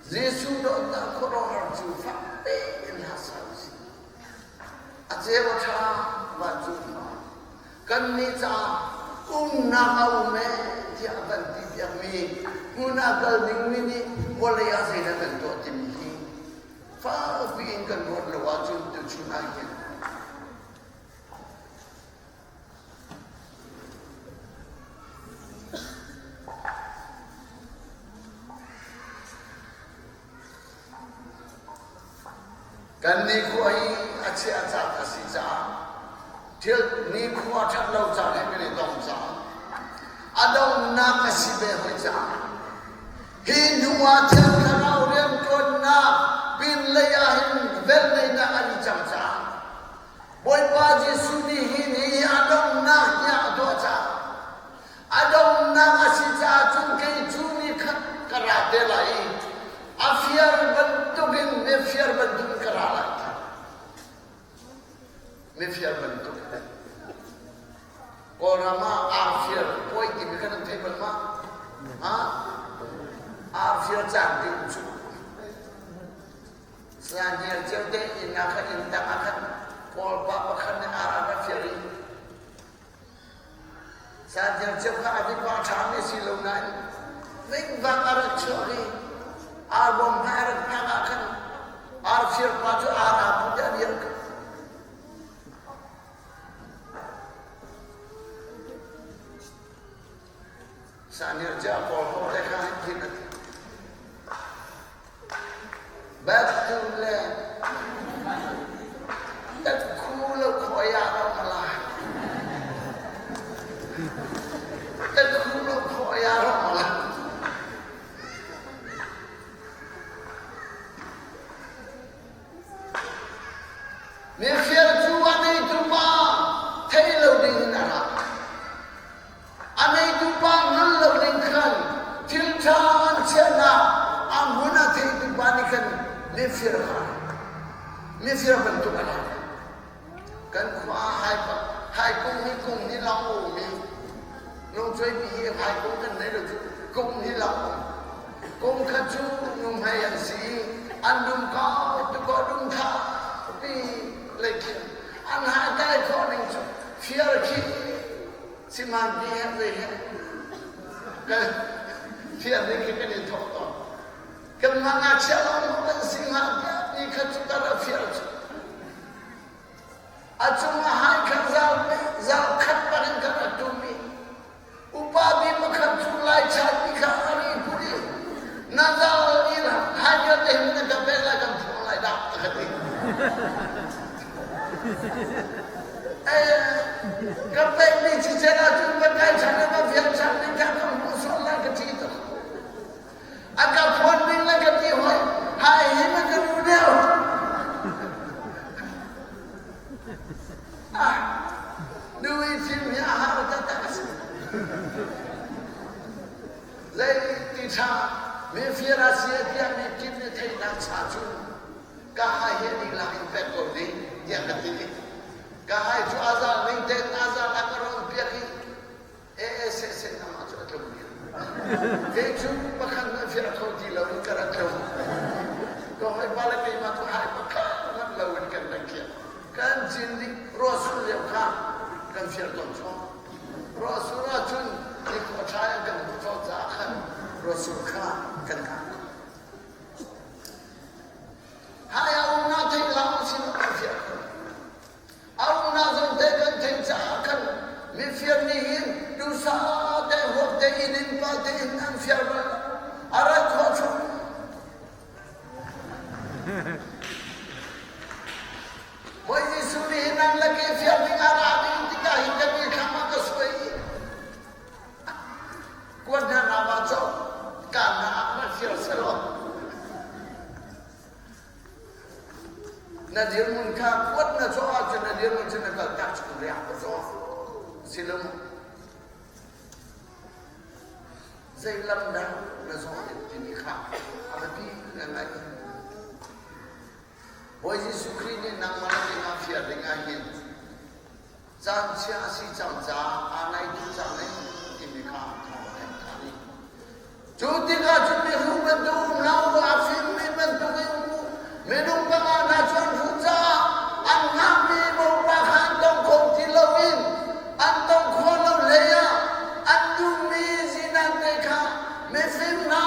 Jesuh dawtnak khuaruahhar cu fakpi in hmasa u sih. A ceu a ṭha vancung khua. Kannih caah umnak a um ee tiah a kan ti piakmi hmun ah kal dingmi nih vawlei ah zeidah kan tuah timi hi fakpi. piin kan ruat lo ahcun tuchun ah hin Kan nikhua hi a chia caan a si caah thil nikhua ṭhat lo caan he kan i tong caah a donghnak a si ve hoi caah hi hnu ah Thiang Thlarau rianṭuannak pinlei ah hin velngeihnak an i cang caah Bawipa Jesuh nih hi ni hi a donghnak tiah a tuah caah A donghnak a si caah cun kei cu ni khat ka ra te lai i a fiar bantukin mifiar bantukin ka ra lai. Mifiar bantukin. Kawlram ah arfiar puai timi kha nan thei bal ma? Ha? Arfiar caan ti um cu. Sangir cio te inn ah khan inn tang ah khan Kawl pa pakhat nih ar a ra fiar i Santiang cio kha a vipa ṭhami si lo nain vingvang a rak chuak i arbawm hmai a rak phak ah khan arfir pa cu ar aa put i a dir ko. Sanir cu a pawl ho te kha hin thin a ti. Back to le tat khu lo khoya ro mala. Tat khu lo khoya ro mala. Mifir cu a neitu pa thei lo ding in a ra. A neitu pa hngal lo ning khan thil ṭha an chiahnak a hmun a theitu pa nih khan mifir kha mifir bantuk a lak. Kan khua ah hai kung hi kung hi lang a um i Lungcuaipi hi hai kung kan nei lo cu kung hi lang um. Kung khat cu nuhmei an si i an dum kau tuk aw dum tha pi lei khin an hai kai khawh ning cu fiar khi Simanpi he zei he kan fiar ding khi kan i thawk tawn. Kanmah ngakchia lawng maw kan si hnga tiah ni khat cu ka ra fiar cu. A cungah hai khat zal zal khat bak in ka ra tum i upa bi pakhat cu lai chan mi kha a ri put i na zal in hai vialte hin na ka pek lai kan phuang lai dah a ka ti. Ka pekmi cicel ahcun va kai ṭhan le va vial ṭhan ding kha ka hmuh sual lai ka ṭih tuk. A ka phuan ding le ka ti hoi, hai hi na ka nu deuh. Ah, nu i thim hi a har taktak a si. Zei ti ṭha, mi fir a si tiah mi kip nih theihnak cha cu ka hai hi lihlang in pek ko ding tiah ka ti. Ka hai cu a zal ning tein a zal a ka rawn piak i ASS in amah cu a tlung dih. Kei cu pakhat hmanh fiar kho ti lo in ka rak tlung. Ka hawipa le keimah cu hai pakhat hmanh lo in kan rak khiah. Kan cin dih ruahsur lio kha kan fiar tawn chom. Ruahsur ahcun nikhua ṭha in kan hmuh cawk caah khan ruahsur kha kan ngah. Hai a umnak theih hlah usih law kan fiah kho. A umnak zong te kan theih caah khan mifir nih hin duhsah te huap te in innpa te in an fiar bal lo. A rat khawh chung. Bawi Jesuh nih hin an lak i fiar ding ah ra ding tikah hin kan i thlam ah ka suai i Kuat hna na va cawk kaan hna ah rak fial selaw na dirhmun kha kuat na cawh ahcun na dirhmun cu na kaltak chung riak ka zaw si lo mu zei lam dah na zawh ding timi kha a biapi ngai Bawi Jesuh Khrih nih nangmah le keimah fiar ding ah hin Caan chia a si cang caah aa naih dih cang ding timi kha thawng a thanh ṭhan i cu tikah cun mirum bantuk um hlah u, a fimmi bantuk in um u. Minung panga hna cu an hruh caah an hngakmi mopa kha an tong kho ti loin an tong khawh lo hlei ah an duhmi zinan te kha mifim hna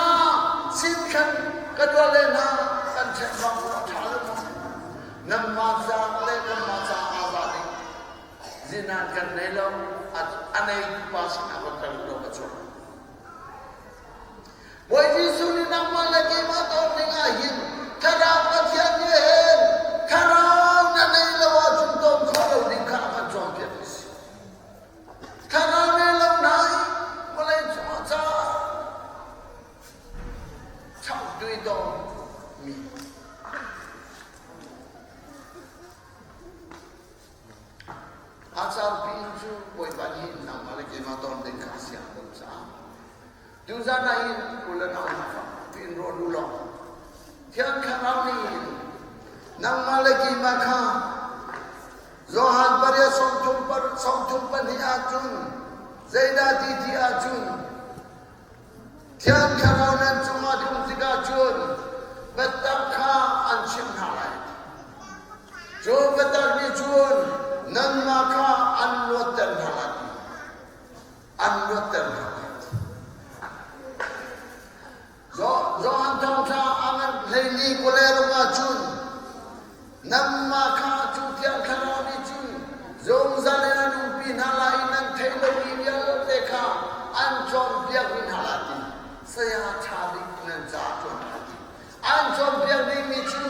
sin khan ka duale hna kan ṭhen bang a ṭha lo maw? Nangmah ca le kanmah ca aa za ding. Zinan kan nei lo, a neitu pa sinah va kal law va chuak. Bawi Jesuh nih nangmah le keimah tawn ding ah hin Thlarau Pathian nih hin Thlarau na nei lo ahcun tawn khawh lo ding kha a kan cawnpiak a si. Thlarau nei lo hna i vawlei cungah caah changtui mi A caan pin cu Bawipa nih nangmah le keimah tawn ding kha a siang lo caah tuzan ah hin u le nau hna fak piin ruah u law Thiang Thlarau nih hin nangmah le keimah kha Johan pariat 32 ahcun zeidah ti ti ahcun Thiang Thlarau nan cungah tlung tikah cun biatak kha an chimh hna lai. Cu biatak nih cun nanmah kha an luatter hna lai. An luatter hna lai. Johan Thawngṭha a ngan hleili kule ruk ahcun Nangmah kha cu Thiang Thlarau nih cun zungzal in an umpi hna lai i nan theih lomi vialte kha an cawnpiak rih hna lai ti saya ṭha bik nan caah ṭuan hna ti. An cawnpiak dingmi cu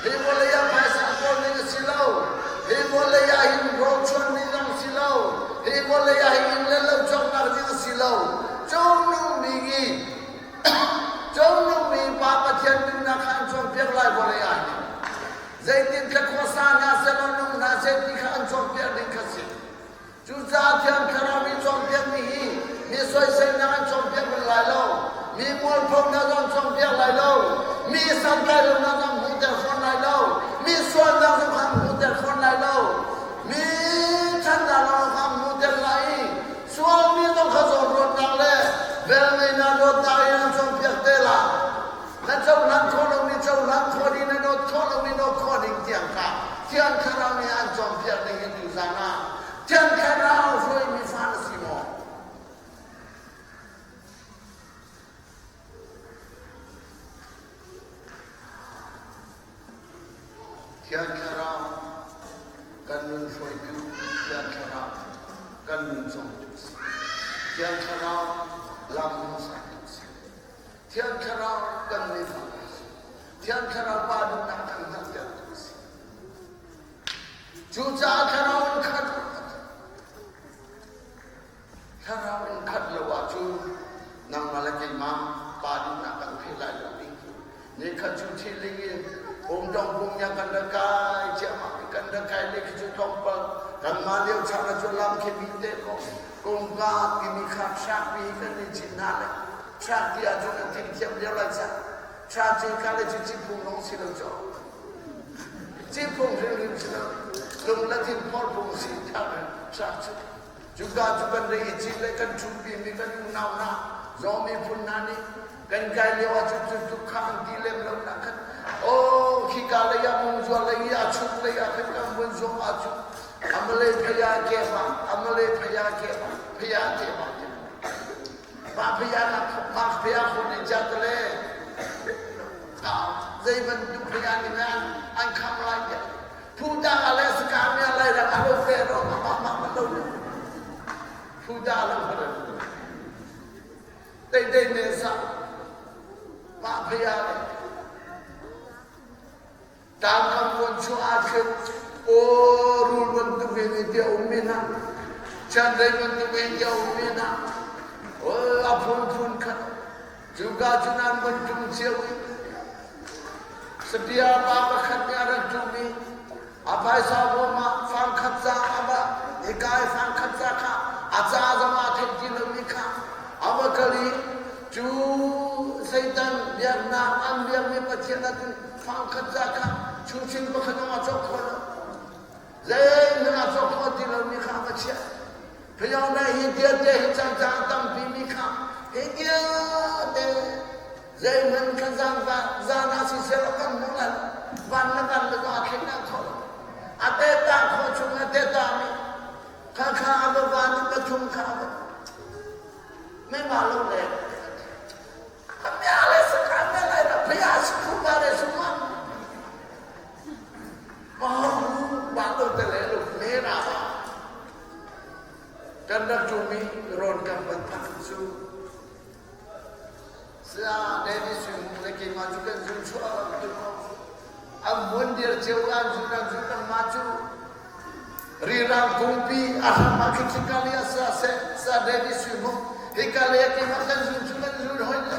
hi vawlei ah phaisa kawl ding a si lo, hi vawlei ah hin rawlchuan ding zong si lo, hi vawlei ah hin inn le lo cawknak ding a si lo. Cungnung bik i Cungnungmi Pa Pathian nunnak kha an cawnpiak lai vawlei ah hin. Zeitin khuasa hna selaw nung hna seh ti kha an cawnpiak ding kha si. Cucaah Thiang Thlarau nih cawnpiakmi hi mi soiselnak an cawnpiak bal lai lo. Mi mualphonak zong cawnpiak lai lo. Mi santlai lonak zong hmuhter fawn lai lo. Mi sualnak zong kha an hmuhter fawn lai lo. Mi ṭhatnak lawng kha an hmuhter lai i Sualmi zong kha zawnruatnak le velngeihnak dawtnak in an cawnpiak te lai. Na cohlan khawh lomi cohlan khawh ding, na dawt khawh lomi dawt khawh ding tiang kha Thiang Thlarau nih an cawnpiak ding hi tuzan ah Thiang Thlarau hruaimi fa na si maw? Thiang Thlarau kan nun hruaitu Thiang Thlarau kan nun cawngtu a si. Thiang Thlarau lam hmuhsaktu a si. Thiang Thlarau kan mifak a si. Thiang Thlarau pa duhnak kan hngalhtertu a si. Cucaah Thlarau in khat Thlarau in khat lo ahcun nangmah le keimah pa duhnak kan pheh lai lo ding cu. Nikhat cu thiling in umdong pungnya kan rak kai ciahmah i kan rak kai le khi cu tlawmpal kanmah lio chan ah cun lam khi bi te ko kungka timi kha trak bi kan i cin hna le trak ti ahcun an thim thiam lio lai cang trak cu ka le cu cipung lawng si lo cu cipung hrimhrim si lo lung la thin phor phung si trak cu Cuka cu kan rak i cit le kan ṭhutpimi kan unau hna Zaw miphun hna nih kan kai lio ah cun cu tluk kha an ti lem lo nak khan oh khika lei ah mungzual lei i a chuk lei ah khan kan vun zong ah cu amalei phaya kefa amalei phaya kefa phaya kefa ma phaya ka ma phaya khon in cha tale zei bantuk phaya ni an an kham lai Phuda le Sakamia lai ram a lo fe ro ma ma ma ma lo Phuda lo ma Dei dei ne sa ma phaya le Tam kam kon chu a khin o rul bantuk in ti um mi na chan dei bantuk in ti um mi na o a phun phun khat Cuka cu nan van ṭum cio i Sapia pa pakhat nih a rak ṭum i a phaisa bawm ah fangkhat ca a va hika i fangkhat ca kha a ca zong aa theih ti lomi kha a va kal i cu Satan biaknak an biakmi Pathian ah cun fangkhat ca kha chuchin pakhat zong a cawk kho lo. Zeihmanh a cawk kho ti lomi kha a va chiah. Phayone hi vialte hi cangcang tampi mi kha hi vialte zeihmanh kha zangva zan ah siseh law kan hmu lai van le van le zong a thlen kho lo a teta kho chung a teta mi kha kha a va van i pathum kha a va me ma lo le a mia le sakha me lai na phaya sikhu ba le suma. Mun dir cio an zun an zun anmah cu Rirang kungpi a hram ah khin hika lei ah sa seh sa David sui hmung hika lei ah keimah kan zun cu kan zun hoi le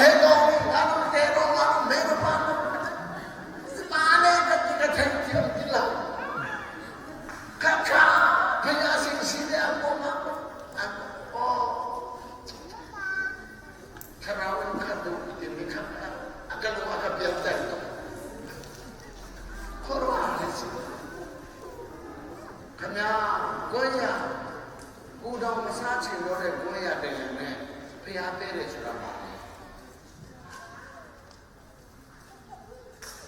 he dong anu te ro anu me ro pa anu pa le ka ti ka thei thiam ti lo ka kha phaya sing si le an ko ma an o thlarau in kha du ti mi kha a ka lung a ka pian ter tuk Khuaruahhar a si. Khanya goya kudong masa chin lo le goya de ne phaya pe re sura ba ne.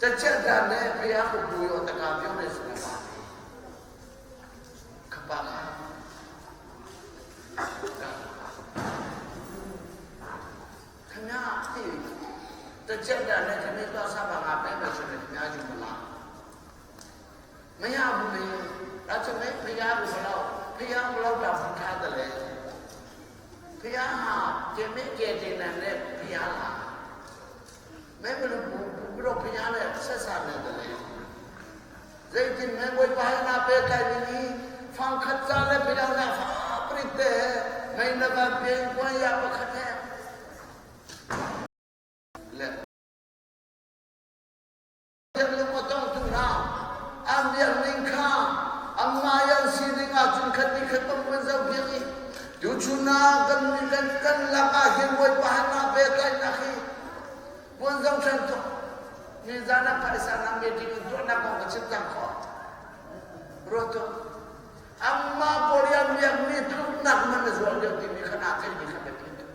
Tachet dan ne phaya ko buyo taka pyo re sura ba ne. Khapa kha. Khanya ti tachet dan ne khami to sa ba nga pe me sura khanya ju la. မရဘူးလေဒါဆိုရင်ဖျားကိုမလို့ဖျားမလို့တာဖထားတယ်လေဖျားဟာကျင်မကျင်တင်တဲ့ဖျားလားမဲဘလို့ဘလို့ဖျားနဲ့ဆက်ဆံနေတယ်လေဇိတ်တင်မဲဘွေပါနာပဲတိုင်နီဖန်ခတ်စားလေဖျားနာဖာပရိတေမဲနဘပြန်ကွန်ရပခတဲ့လေ An biakning kha anmah an sining ahcun khat ni khat bang kan zohpiak i tuchun ah kan kan kan lakah hin Bawipa hna pehtlaihnak hi puan zong ṭhan tuk nizan ah phaisa na meeting in tuahnak kong ka chim cang khawh ruat tuk anmah pawl i an biakmi tluknak man na zuar lio timi kha naa theihmi kha biapi tuk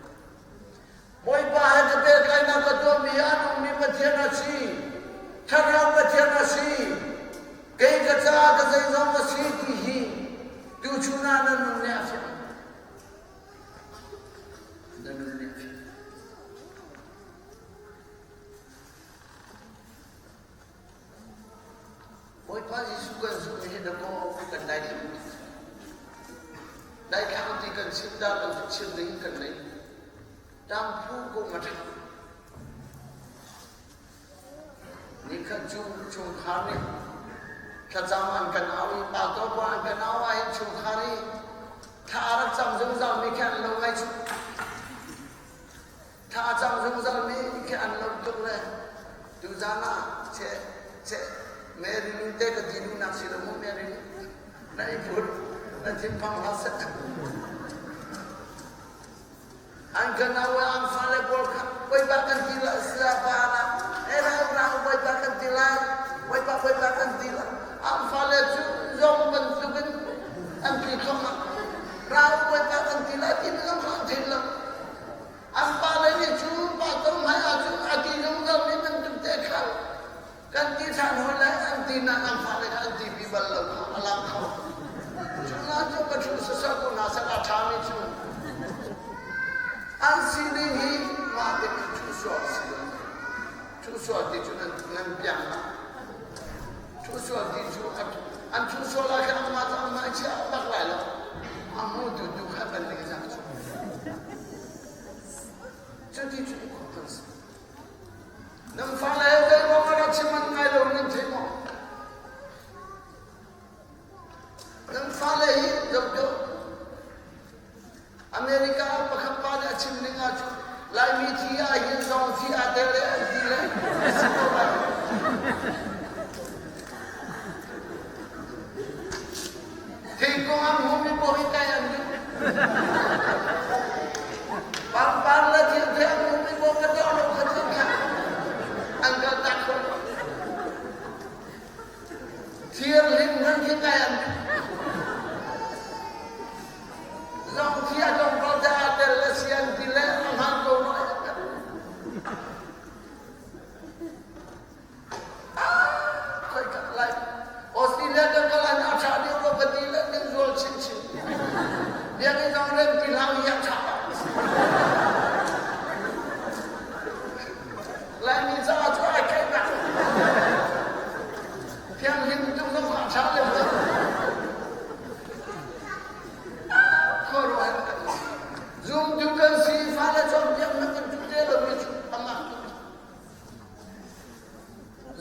Bawipa he ka pehtlaihnak ka tuahmi a nungmi Pathian a si. Thlarau Pathian a si. Kei ka caah ka zeizong a si ti hi tuchun ah na nun nih a fiang. Na nun nih a fiang. Bawipa Jesuh kan zumh hi na kaw kan dai Daithlang ti kan chim dah lo cu chim ding kan nei. Tangphu kum a ṭha. Nikhat cu chungkhar nih thlacam an kan au i pastor pa an kan au ahhin chungkhar i thla a rak cam zungzal mi khi an lo ngai cu. Thla a cam zungzal mi khi an lo tuk le tuzan ah che che Mary nu te ka ti duhnak si lo mu Mary nu na i phut na thinphang hlah seh. An kan au an fale pawl kha Bawipa kan ti la sia pa na e rau rau Bawipa kan ti lai Bawipa Bawipa kan ti la an fale cu zong bantukin an ti thluahmah rau Bawipa kan ti lai ti zong kha an thin lo an pale nih cu pa to hmai ahcun a ti zungzal mi bantuk te khal kan ti ṭhan hoi lai an ti nak an fale kha an ti pi bal lo kha a lang kho cu na cu ka thu sasa ko na sak a ṭha mi cu an sining hi mah te khi thu suak si lo thu suak ti cu nan nan piang ma thu suak ti cu an thu suak la khan amah cu amah chia bak lai lo a mu tu tu kha kan ning zak cu cu ti cu khop kan si Nan fale zei ruang ah dah chim an ngai lo nan thei maw? Nan fale hi zoh tuah. America ah pakhat pa nih a chim ning ahcun Laimi thi ah hin zong thi aa tel le an ti le a si ko lai. Thingkung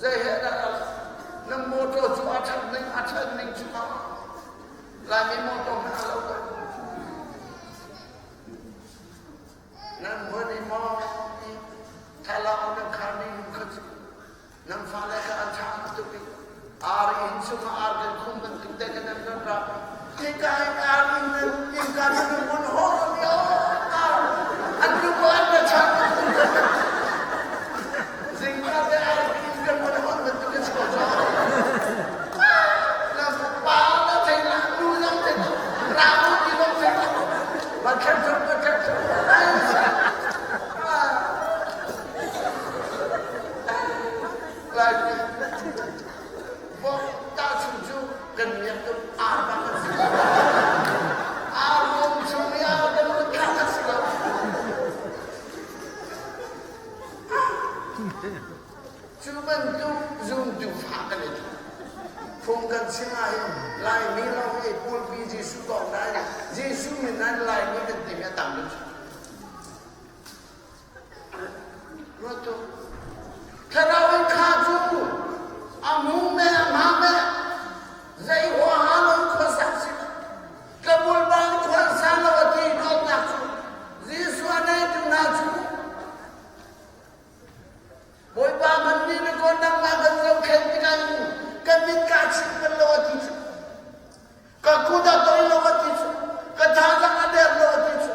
Zei he dah na motor cu a ṭhat ning a ṭhat ning cu ma Laimi motor hmanh a lo ko. Nan hmun i maw thlalak nan khar ning kha cu nan fale kha an ṭha tuk i ar inn chungah ar kan khum bantuk te kan nan ran ra ika in ar inn nan innka nan mun hor yo an lu an na chan zingka te ar inn kan mun hor bantuk in ko cho na pa na thei la nu zong thei la ra mu ti zong thei la ba khat ba khat Laimi vok tahchun cu kan miak tuk ar bak an si lo. Ar ruam chung i ar kan rut khak an si lo. Cu bantuk zumtu fa kan i thawk. Phung kan chim ahhin Laimi lawng i pulpi Jesuh kong dai Jesuh min an Laimi kan timi a tam deuh. Ruat u. Thlarau in kha cu a hmu me a hma me zei huaha lo khuasak si tlabul bang khualsa lo a ti dawtnak cu Jesuh a neitu hna cu Bawipa man nih na kaw nangmah kan zohkhenh tikah kan mit kaa chinh bal lo a ti cu Ka kut a tol lo a ti cu. Ka thazaang a der lo a ti cu.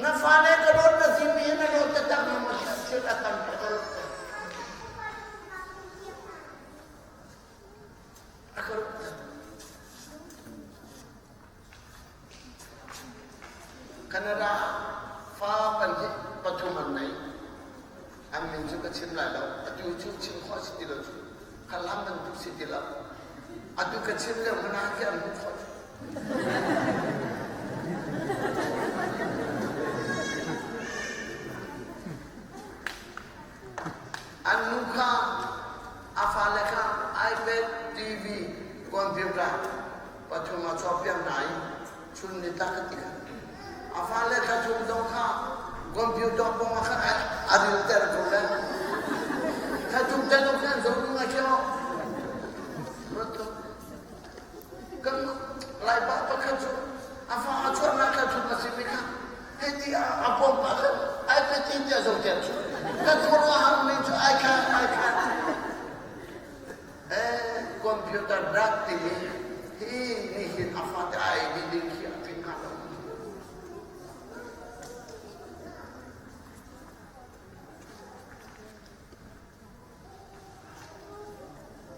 Na fale ka dawt na timi hi na dawt taktak na maw thil a tam a ka ruat A ka ruat Canada fa pahnih pathum an nei. An min cu ka chim lai lo. Atu cu chim khawh si ti lo cu. Khalam bantuk si ti lo. Atu ka chim lio hmanh ah khi an hmuh khawh. An nu kha a fale kha iPad, TV, computer pathum a cawpiak hna i chun ni tak a ti kha. A fale kha thum zong kha computer pawng ah khan a rilter ko le. Kha thum te zong khan zo ding a khio. Kan Laipa pakhat cu a fa a chuahnak kha thum a simi kha hei ti a pawm pah khan ai pe ti tiah zo ter cu. Ka khuaruahhar ning cu ai kha ai kha. Eh, computer dak timi hi nihin a fate ai di ding khi a tling hnga lo.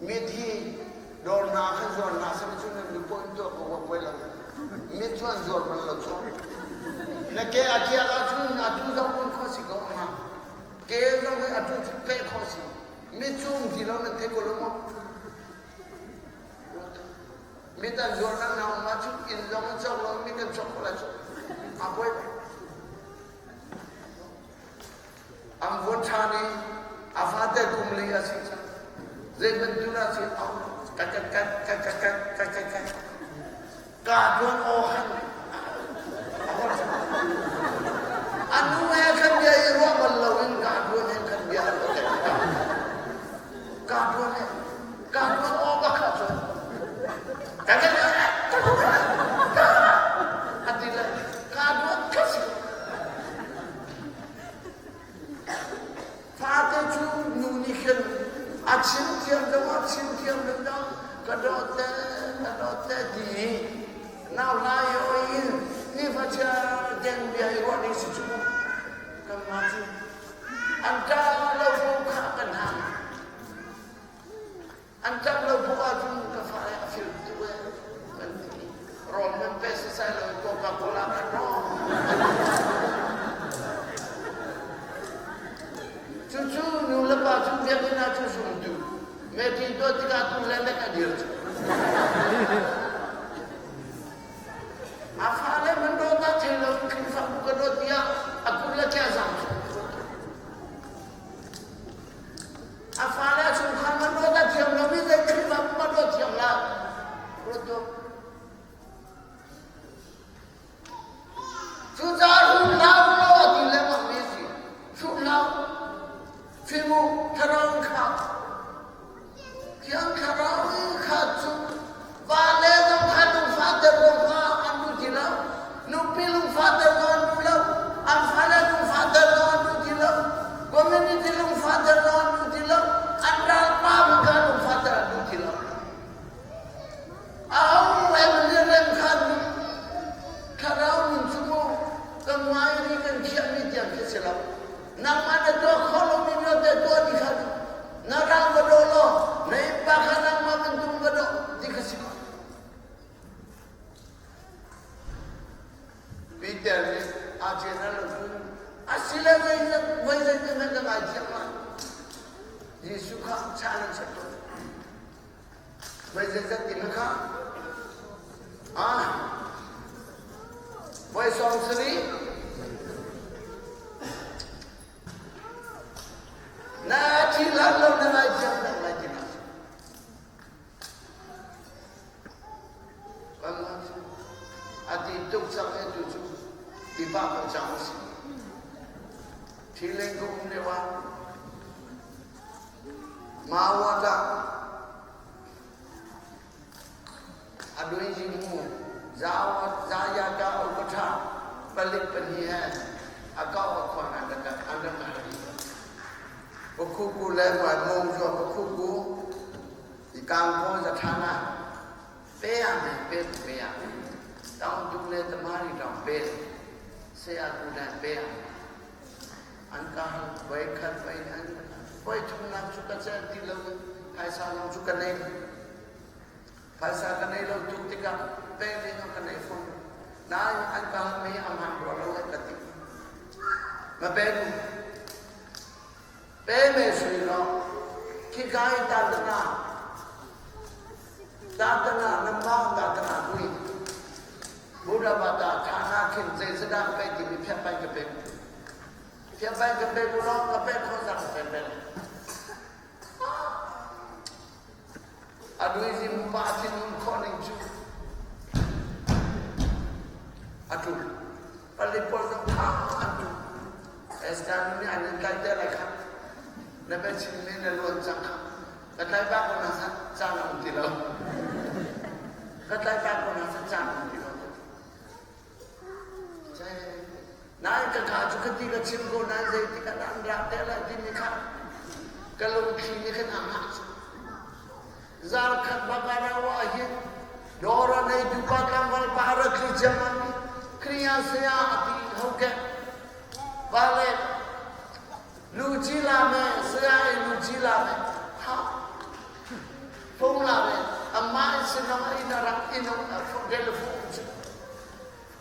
Mit hi dawr hna khan zuar hna seh cu nan lu pawh in tuah ko wa poi lo. Mit cu an zuar bal lo cu. Na ke a kiak ahcun atu zong un kho si ko hnga. Ke zong hi atu cu peh kho si. Mit cu um ti lo nan thei ko lo maw? Mit an zuarnak na um ahcun inn zong an cawk lo mit an cawk ko lai cu. A poi An vuan ṭhan i a fate kum li a si cang. Zei bantuk dah si au ka ka ka ka ka ka ka ka ka ka tuan aw khan a nu he khan bia i ruah bal loin ka tuan he khan bia an ka tuan he ka tuan aw bak kha cun ka ka ka ka a ti le ka tuan kha si Fate cu nu nih khin a chim thiam lo a chim thiam lo dah ka dawt le ka dawt le ti i nau lai oi in nifacia deng bia i ruah ding si cu kanmah cu an ṭa lo bu kha kan hang An ṭap lo bu ahcun ka fale a fil tuk ee kan ti. Rawl man pe sisai lo Coca-Cola kan raw. Cucu nu le pa cu biakinn ah cu zumtu meeting tuah tikah tu le le ka dir cu. A fale man dawt ah thei lo Khrihfabu ka dawt tiah a kut le ke a zang. A fale a chungkhar man dawt a thiam lomi zei Khrihfabu ma dawt thiam la? Ruat tuah. Cucaah hrum hlah u law a ti lengmang mi si. Hrum hlah u. Fim u, thlarau in khak. nan set to. Voi zeizat ti na kha? Ah, voi 70. Na thi lan lo na ngai thiam tak lai ti na. Kan a ti tuk cang e tu cu ti pa ko cang si. Thi leng ko um lio ah Mawata Aduai mu Zayata Ukatha palik pahnih he a kau a khuan an rak an rak ngai rih. Pakhuku le Mong cu Pakhuku i Kangkaw Zathana pe ah me pe pe ah Taung Tuk le Tamari tang pe Saya Kudan pe ah An ka hal voi khat voi an voi thumnak cu ka celh ti lo in phaisa lawng cu ka nei. Phaisa ka nei lo tuk tikah pek ding ah ka nei fawn. Nain an ka hal mi a hmaan rua lo an ka ti. Ma pe nu. Pe me sui lo. Khika i tatana tatana namba tatana kui. Buddha bata thana khin zeizadah ka pek timi phiat pai ka pek. Phiat pai ka pek ulaw ka pek khawh zah ka pek pek. A duizim pa thinlung khawh ning cu a ṭul. Palik pawl zong kha an ṭul. Esther nih an in tlaih te lai kha. Na biachim mi na luan cang kha. Ka tlai bak ko na caan a um ti lo. Ka tlai bak ko na caan a um ti lo. Nain ka kaa cu ka ti ka chim ko nain zeitik ah dah an rak te lai timi kha ka lungthli nih khan a hngah cu. Zal khat bak ah ra ah hin dawr a nei tu pa tlangval pa a rak tli ciammam i Kriya saya a ti ho ke. Pa le Luci la me saya e luci la me ha phung la me amma in sinong in a rak in telephone cu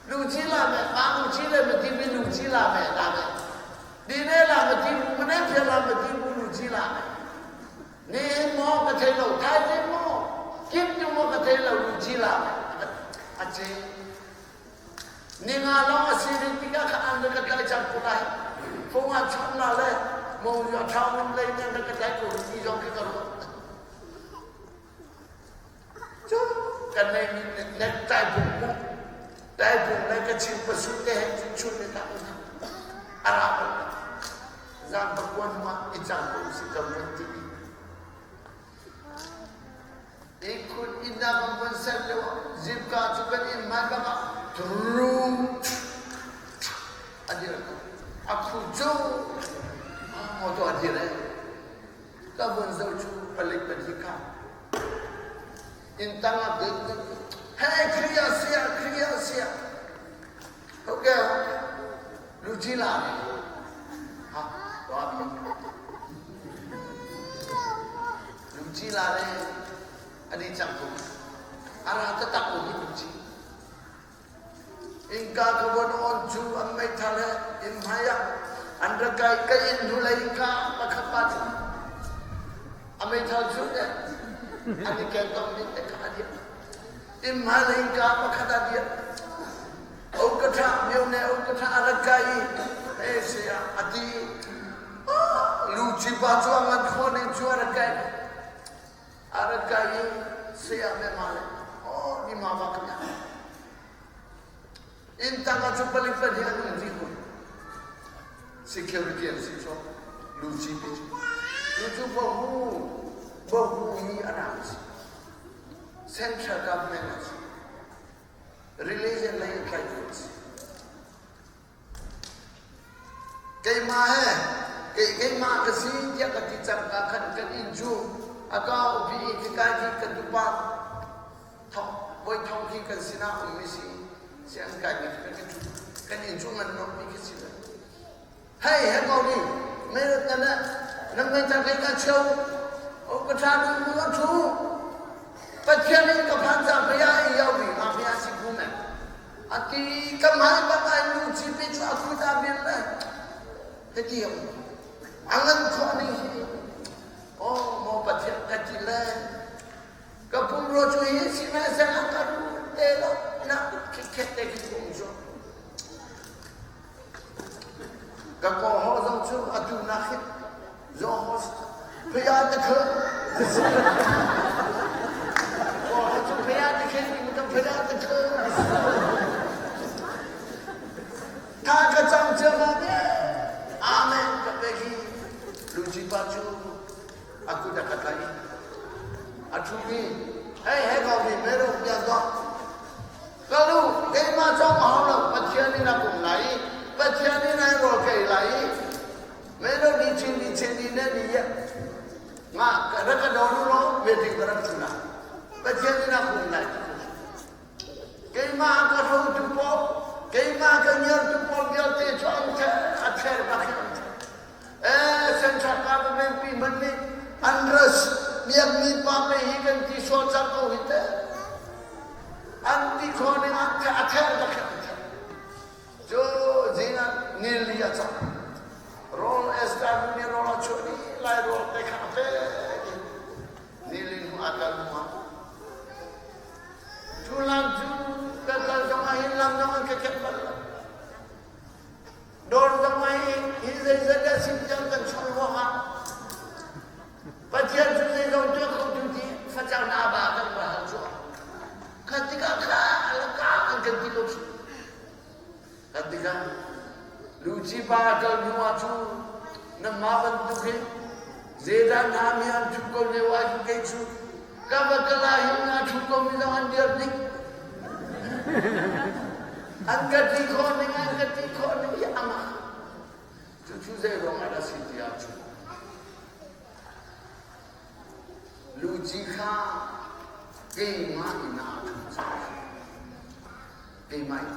luci la me ma luci le ma ti mi luci la me la me dine la ma ti bu mane phia la ma ti bu luci la me ni mo ka thei lo thai ni mo kim tu mo ka thei lo luci la me a che Ninga lawng a si ding tikah kha an ka tlai cang ko lai. Fung ah cham la le mo yu a thau ning lei nan ka tlai ko ti zong khi ka ruat. Cu kan nei mi nek tai bung mu tai bung le ka chin pasu te he cun chun ni tak a ra bal zang pakuan ma i cang ko si ka mun ti Ihkhun inn ah kan vun ser lio ah zipka cu kan inn hmai bak ah trum a dir ko. A khu cu motor a dir ai. Ka vun zoh cu palik pahnih kha inn tang ah hey Kriya sia Kriya sia okay luci la ha Lungci la le an i cang ko. A ra taktak ko hi lungci. Innka ka von on cu an meithal he inn hmai ah an ra kai ka inn hnulei innka pakhat pa cu a meithal cu ne an i ken tong ding te kha a dir. Inn hmai le innka pakhat a dir. O ka tha mio ne o ka tha a rak kai i he saya a ti Luci pa cu a ngan khaw ning cu a rak kai. A rak kai i saya me ma le oh ni ma ba ka Inn tang ah cu palik pahnih an um rih ko. Security an si cu Luci pi cu. Cu cu bahu bahu hi a rak si. Central government a si. Religion lei in tlaitu an si. Keimah he kei keimah ka si tiah ka ti cang ka khan kan inn cu a kau pi i khika hi kan tupa thong voi thong khi kan sinah ummi si si an kai mi kan kan kan inn cu ngan nuam mi khi si lo hei he ko ni me na na na me ta kai ka cheu o ka tha nu mu thu Pathian in ka phan cang paya i yau bi ma paya si ku me Ati ka hmai bak ai nu cipi cu a kut ah bil le hiti a um. A ngan khawh ning hi oh maw Pathian. Tha ka cam ciammam e. Amen ka pek hi Lucifer cu a kut a ka tlaih. A ṭhu i hei he ko mi mero pian tuah. Ka lu keimah cawk a hau lo Pathian in a kum lai i Pathian in ai rawl ka ei lai i mero ni chin ni chin ni ne ni ye nga ka rak ka dawn u law meeting ka rak chun ah Pathian in a kum lai ti Keimah ka hrotu pawl, keimah ka ngiartu pawl vialte cu an ther, a ther bak in an ther. Eh, Central Government pi hmanh nih an ras biakmi pa pe hi kan ti sual cang ko hi teh. An ti kho ning an ther, a ther bak in an ther. Cu zing ah nili a cang. Rawl Esther nih rawl a chuah dih, lai rawl te kha a pek i nili hnu a kal hnu ah Cu lam cu ka kal zong ah hin lam zong an ka khenh bal lo. Dawr zong ah hin hi zeizat dah sim tiang kan chuah ruangah Pathian cu zeizong tuah kho tu ti facang na ba kan va hal chuah. Kha tikah kha alaka an kan ti ko cu. Kan tikah Luci pa kal hnu ah cu nangmah bantuk hin zeidah na mi an thu ko lio ah hin kei cu ka va kal ah hin na thu ko mi zong an dir ding. An ka ti khawh ning an ka ti khawh ning hi amah. Cucu zei ruang ah dah si ti ahcun Luci kha keimah inn ah a ṭhu cang. Keimah in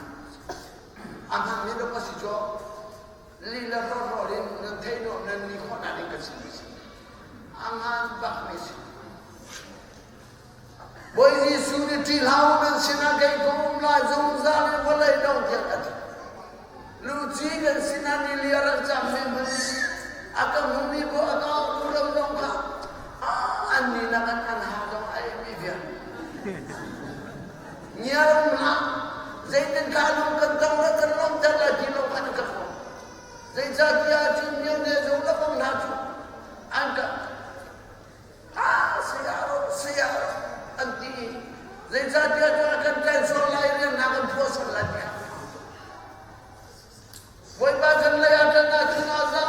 a hmanmi ram a si cu lila rawhrawl in nan theih nuam nan ni khawh nak ding ka chim si. A ngan bak mi si. Bawi Jesuh nih ṭih hlah u nan sinah kei ka um lai zungzal in vawlei dong tiang a ti. Luci kan sinah ni li a rak cam mi hmanh a ka hmumi bu a ka autu ram zong kha an ni nak an an ha zong a ei mi vial. Ngiar um hlah. Zeitin kha lung kan tong le kan lawmter lai ti lo khan ka khawh. Zeicahtiah cun myo ne zo ka bang hna cu an ka ah sayaro sayaro an ti i zeicahtiah cun a kan ṭansor lai rian hna kan phuah sual lai ti Bawipa kan lei ah ṭan ahcun a za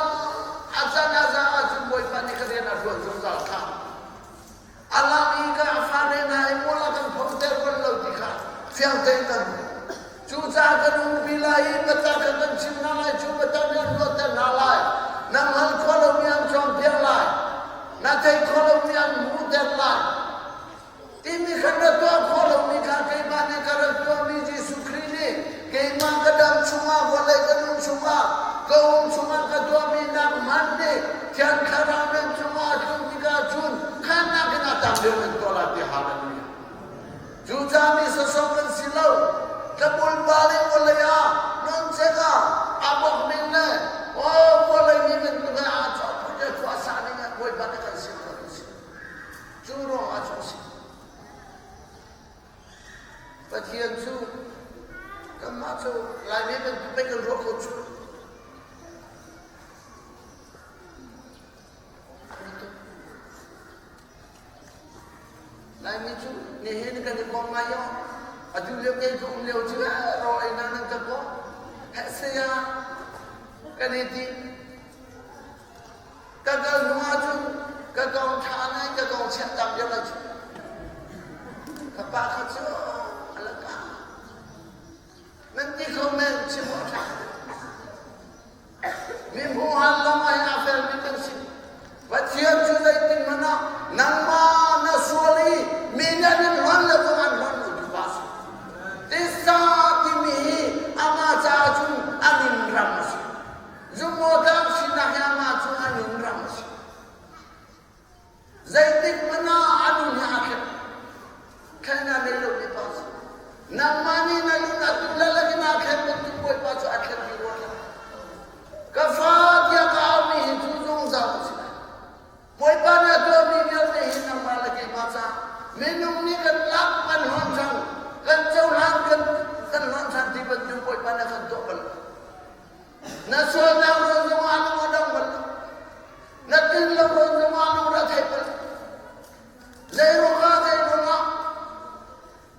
a can a za ahcun Bawipa nih ka rian a ṭuan zungzal kha A lak i ka fale hna i mual a kan phomter bal lo ti kha fiang tein kan hmuh. Cucaah kan umpi lai i biatak kha kan chim hna lai, cu biatak nih an luatter hna lai. Na hngal kho lomi an cawnpiak lai. Na theih kho lomi an hmuhter lai. Timi kha na tuah khawh lomi kha keimah nih ka rak tuahmi Jesuh Khrih nih keimah ka dam chungah vawlei ka nun chungah ka um chungah ka tuahmi nak hmanh nih Thiang Thlarau nan cungah a tlun tikah cun khannak in a tam deuh nan tuah lai ti hallelujah. Cucaah mi sawsawh kan si lo. Tlabulpal in vawlei ah nawncek ah a bawk ning le aw vawlei mi bantuk he aa cawh phun le khua sa ning ah Bawipa nih kan sin kan si. Cu ruangah cun si. Pathian cu kanmah cu Laimi bantuk pei kan ruah kho cu. Laimi cu nihin kan i kom ngai yo. Atu lio kei ka um lio cu rawl ei na nan ka kawh. Heh saya kan i ti. Ka kal hnu ahcun ka kong ṭha ngai ka kong chiat tam deuh lai cu. Ka pa kha cu a laka. Nan ti kho men chim awk ṭha. Mi hmuhal lawng ah hin a felmi kan si. Pathian cu zeitin hmanh ah nangmah na sual i mi nih an in hlonh le zong an hlonh lo tu pa si. Tisa timi hi amah caah cun a nun ram a si. Zumawtlang sinak hi amah cu a nun ram a si. Zeitik hmanh ah a nun hi aa khen. Khen a nei lo mi. Zeiruangah zeiruangah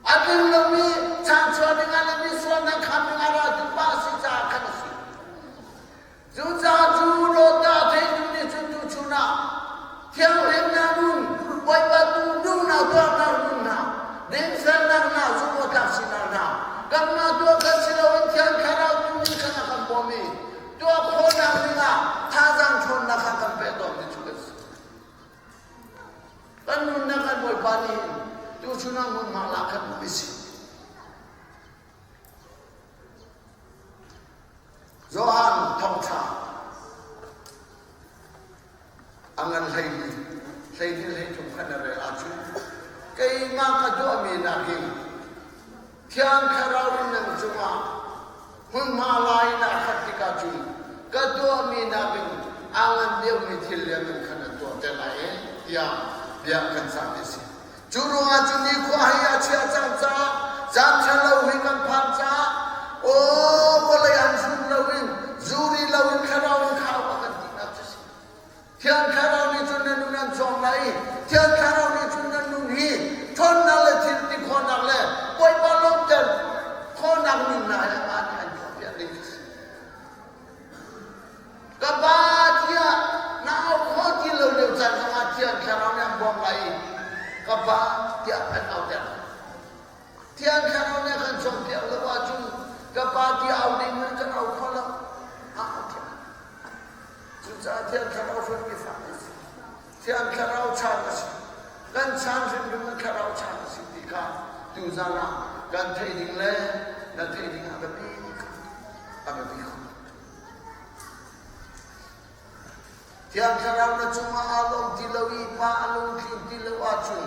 a tling lomi chanchuah dingah le mi sualnak kham dingah raltu pa a si caah khan a si. Cucaah cu dawtnak a theitu nih cun tuchun ah thianghlimnak nun, Bawipa tu duhnak tuahnak nun hna, dinfelnak hna, zumhawktlak sinak hna, kanmah tuah khan si loin Thiang Thlarau tu nih khan a kan bawm i tuah khawhnak dingah thazaang ṭhawnnak kha kan pek tawnmi cu kan si. Kan nunnak kan Bawipa nih tuchun ah hmunhma lak khan um i si. Johan thawngṭha a ngan hleili hleili hleithum khan a rel ahcun keimah ka tuahmi nakin Thiang Thlarau in nan cungah hmunhma lai in a khat tikah cun ka tuahmi nakin a ngan deuhmi thil lianngan khan an tuah te lai e tiah bia kan cahmi a si. Cu ruangah cun nikhua hi a chia cang caah caan ṭhalo hi kan phan caah aw vawlei an zun loin zuri loin thlarau in khau a kan tinak cu si. Thiang Thlarau nih cun nan nun an cawm lai i Thiang Thlarau nih cun nan nun hi ṭhawnnak le thil ti khawhnak le Bawipa lawmhter khawhnak nunnak he amah nih an tuahpiak ding cu si. Ka pa tiah na au khawh ti lo lio caan zongah Thiang Thlarau nih an bawmh lai i ka pa tiah an auter. Thiang Thlarau nih a kan cawnpiak lo ahcun ka pa ti au ding in kan au kho lo. A au thiam. Cucaah Thiang Thlarau hrimmi fa kan si. Thiang Thlarau chan a si. Kan chan hrimhrim in Thlarau chan a si ti kha tuzan ah kan theih ding le na theih ding a biapi a biapi khun. Thiang Thlarau na cungah aa lawm ti lo i pa a lungtling ti lo ahcun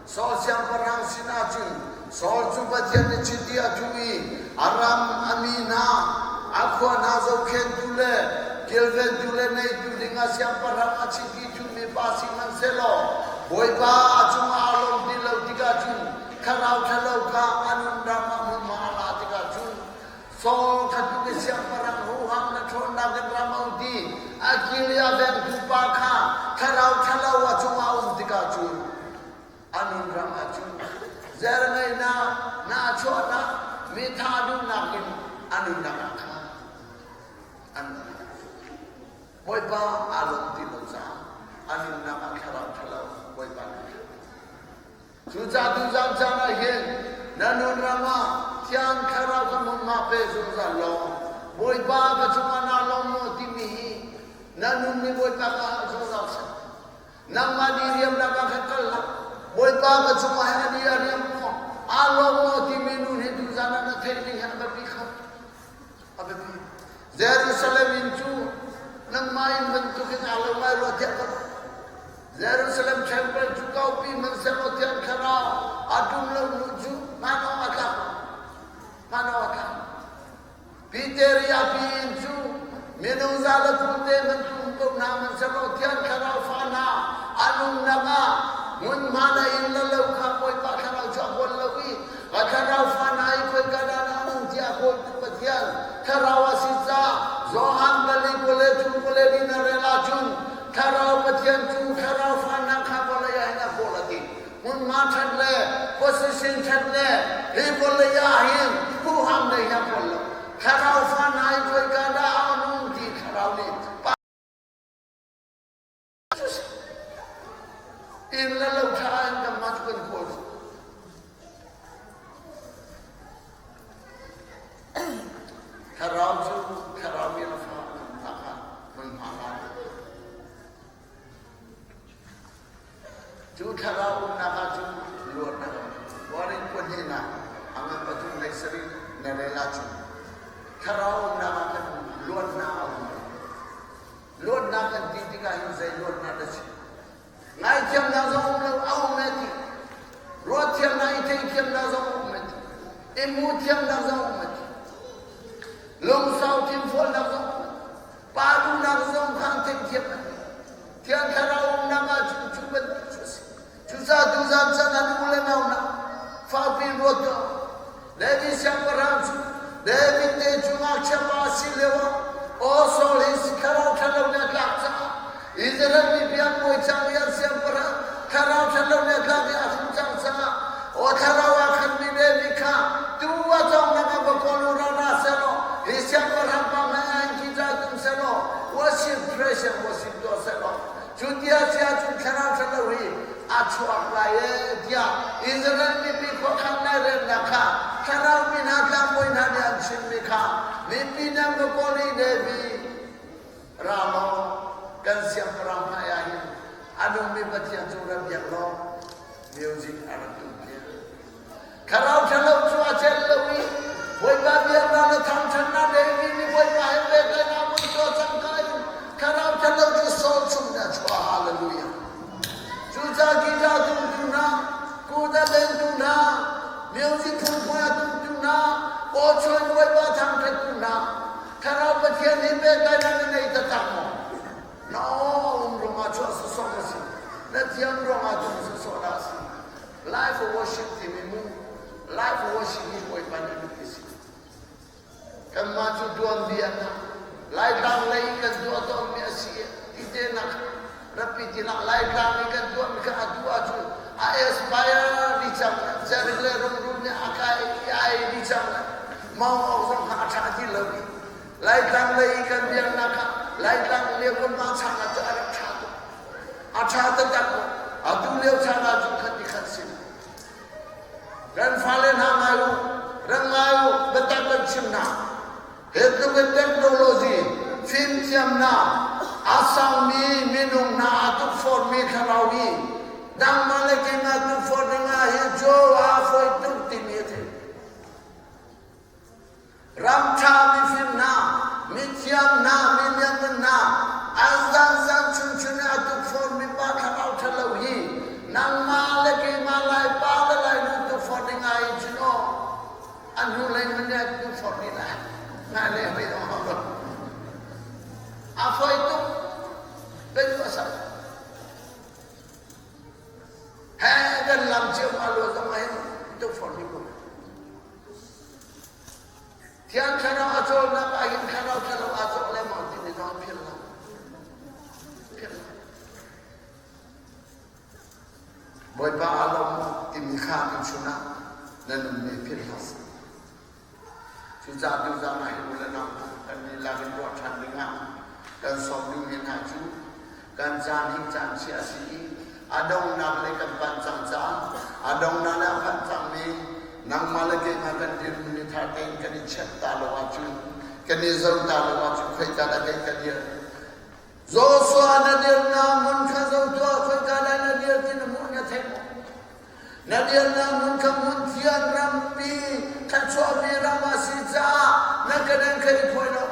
Saul siangpahrang sinah cun Saul cu Pathian nih chiti a thuh i a ram a mi hna a khua hna zohkhenhtu le kilventu le neitu dingah siangpahrang a chiti thuhmi pa si hmanhsehlaw Bawipa a cungah aa lawm ti lo tikah cun thlarau ṭhalo kha a nun ram ah hmunhma a la tikah cun Saul kha tu ke siangpahrang huham na ṭhawnnak in ram a um ti a kil i a vengtu pa kha thlarau ṭhalo a cungah a um tikah cun a nun ram ah cun zerngeihnak nahchuahnak mi tha duhnak in a nunnak ah kha an Bawipa aa lawm ti lo caah a nunnak ah thlarau ṭhalo Bawipa nih Cucaah tuzan caan ah hin na nun ram ah Thiang Thlarau kha hmunhma pe zungzal law Bawipa ka cungah naa lawm maw timi hi na nun nih Bawipa ka hal zungzal seh. Nangmah diriamnak ah khan kal hlah. Bawipa ka cungah hin a di a riam maw? Aa lawm maw timi nun hi tuzan ah na theih ning hi a biapi kho. A biapi. Jerusalem inn cu nangmah inn bantukin aa lo ngai rua tiah ka ruah. Jerusalem temple cu kaupi hmanhsehlaw Thiang Thlarau a tum lo nu cu hman awk a tlak hman awk a tlak. Peter i a pi inn cu minung za le 20 te hmanh tum ko hna hmanhsehlaw Thiang Thlarau fa hna a nunnak ah hmunhma na inn le lo kha Bawipa Thlarau cu a kawl lo i a Thlarau fa hna i khoika dah na um tiah a kawltu Pathian Thlarau a si caah Johan pali kule thum kule li na rel ahcun Thlarau Pathian cu thlarau fahnak kha vawlei ah hin a kawl a ti. Hmunhma ṭhat le position ṭhat le hi vawlei ah hin huham nei hi a kawl lo. Thlarau fahnak i khoika dah a um ti thlarau nih inn le lo ṭha in kanmah cu kan kawl. Thlarau cu thlarau mi a fa nak ah hmunhma la. Cu thlarau umnak ah cun luatnak a um. Korin pahnih a ngan pathum hlei sarih na rel ahcun thlarau umnak ah khan luatnak a um. Luatnak kan ti tikah hin zei luatnak dah si? Ngaithiamnak zong um lo, a um e ti. Ruahthiamnak i theithiamnak zong um e ti. I hmuhthiamnak zong um e ti. Lungsau thinfualnak zong um e ti. Pa duhnak zong kha an theihthiam a ti. Thiang Thlarau umnak ah cun cu bantuk cu a si. Cucaah tuzan chan ah nu le nau hna fakpi in ruat tuah. David siangpahrang cu David te cu ngakchia pa a si lio ah aw Saul hi thlarau ṭhalo nih a tlak caah Israel mipi an bawi cang i an siangpahrang thlarau ṭhalo nih a tlak i le siangbawi sin tuah sehlaw cu tia cia cun thlarau ṭhalo hi a chuak lai ee tiah Israel mipi khuakhan lairelnak kha thlarau mi hna tlangbawi hna nih an chimmi kha mipi nih an va kawl i David ra law kan siangpahrang hmai ah hin a nungmi Pathian cu ra biak law music a rak tum piak. Thlarau ṭhalo cu a celh lo i Bawipa biaknak le thangṭhatnak David nih Bawipa he pehtlaihnak mun tuah cangka in thlarau ṭhalo cu Saul chung in a chuah. Hallelujah. Cucaah guitar tumtu hna, kuda lengtu hna, music phunphun a tumtu hna, aw chuan Bawipa thangṭhattu hna, thlarau Pathian he pehtlaihnak na nei taktak maw? Na aw um ruangah chuah sawsawh na si. Na thiam ruangah tum sawsawh dah a si. Life worship timi mu life worship hi Bawipa nih duh si. Kanmah cu tuanbia hna Laitlang lei kan tuah tawnmi a si ti te nak rapi tinak Laitlang i kan tuahmi kha atu ahcun a expire di cang zerik le rungrul nih a kai i a ei di cang mau awk zong kha a ṭha ti lo i Laitlang lei i kan biaknak ah Laitlang lio kan mah chan ah cun a rak ṭha tuk. A ṭha taktak ko. Atu lio chan ah cun khat i khat si. Kan fale hna ngai u, rak ngai u, biatak kan chim hna. Hi tluk in technology, fimthiamnak, a sangmi minung hna a tukforhmi thlarau hi nangmah le keimah tukforh ding ah hin cu aa fawi tuk timi a thei. Ramṭha mifim hna, mithiam hna, milianngan hna, an zanzan chunchun i a tukforhmi pa thlarau ṭhalo hi nangmah le keimah Laipa le Lainu tukforh ding ah hin cun aw, a hnulei hmanh nih a tukforh dih lai. Hmailei hoi zong hau lo. A fawi tuk. Kan a sak. He kan lam cio ma lo zong ah hin tukforh dih ko. Thiang Thlarau a cawlnak ah hin Thlarau ṭhalo aa cawk lengmang timi zong an philh lo. Philh lo. Bawipa aa lawm timi kha an chun ah na nun nih philh hlah seh. Cucaah tuzaan ah hi u le nau hna kan lila in ruah ṭhan ding ah kan sawm duhmi hna cu kan caan hi caan chia a si i a donghnak lei kan panh cang caah a donghnak le a phanh cangmi nangmah le keimah kan dirhmun i thar tein kan i check ta lo ahcun kan i zo ta lo ahcun khoika dah kei ka dir Joshua na dirnak hmun kha zo tuah khoika dah na dir ti na hmuh na theih maw Na dirnak hmun kha hmun thiang rampi thluachuahmi ram a si caah na kedan kha i phuai lo.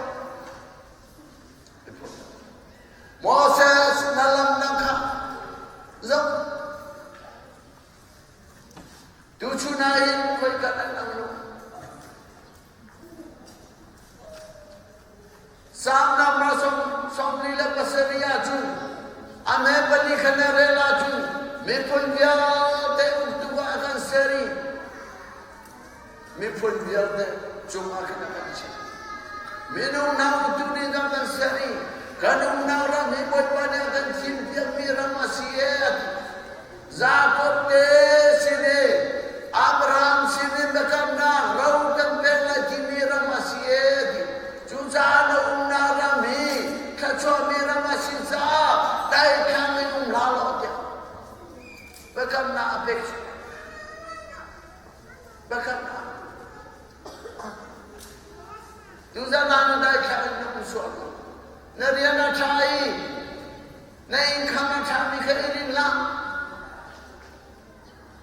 Moses na lamnak kha zoh. Tuchun ah hin khoika nan lang lo. Salm nambar 47 ahcun a hme pali kha na rel ahcun miphun vialte uktu ah a kan ser i miphun vialte cungah khan a kan chiah. Minung hna uktu nih a kan ser i kan umnak ram hi Bawipa nih a kan thimpiakmi ram a si e a ti. Jakob te sin i Abraham sin in biakamnak ro kan pek lai timi ram a si e ti. Cucaah na umnak ram hi thluachuahmi ram a si caah daithlang in um hlah law tiah biakamnak a pek. Biakamnak. Tuzan ah na daithlang in na um sual ko. Na rian a ṭha i Na innkham a ṭhami kha i rin hlah.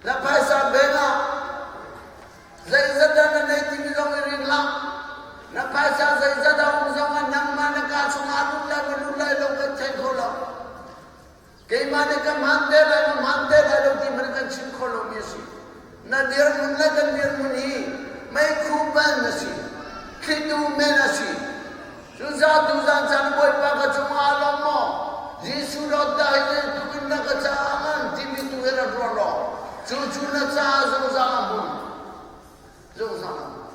Na phaisa bank ah zeizat dah na nei timi zong i rin hlah. Na phaisa zeizat a um zong ah nangmah na kaa chungah a lut lai ma lut lai lo kan thei kho lo. Keimah nih ka hmaan te lai ma hmaan te lai lo ti hmanh kan chim kho lomi a si. Na dirhmun le kan dirhmun hi meikhu ban a si. Thlitu men a si. Cucaah tuzan caan Bawipa ka cungah aa lawm maw? Jesuh dawt dah hi zeitluk in na ka caah a ngan timi tu hi rak ruat law cu cu na caah zungzal a hmun. Zungzal a hmun.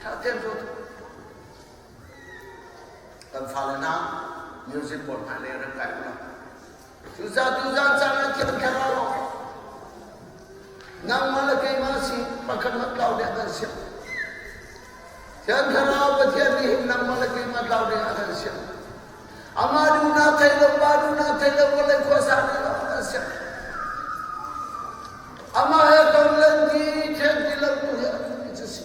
Tha tein ruat. Kan fale hna music pawl hmai lei rak kai ulaw. Cucaah tuzan caan ah thiang thlarau nangmah le keimah si pakhat mat lau deh kan si. Thiang Thlarau Pathian nih hin nangmah le keimah tlau ding a kan siang. Amah duhnak thei lo, pa duhnak thei lo, vawlei khuasa nih lo a kan siang. Amah he ton len ti, then ti lo tu hi a duhmi cu si.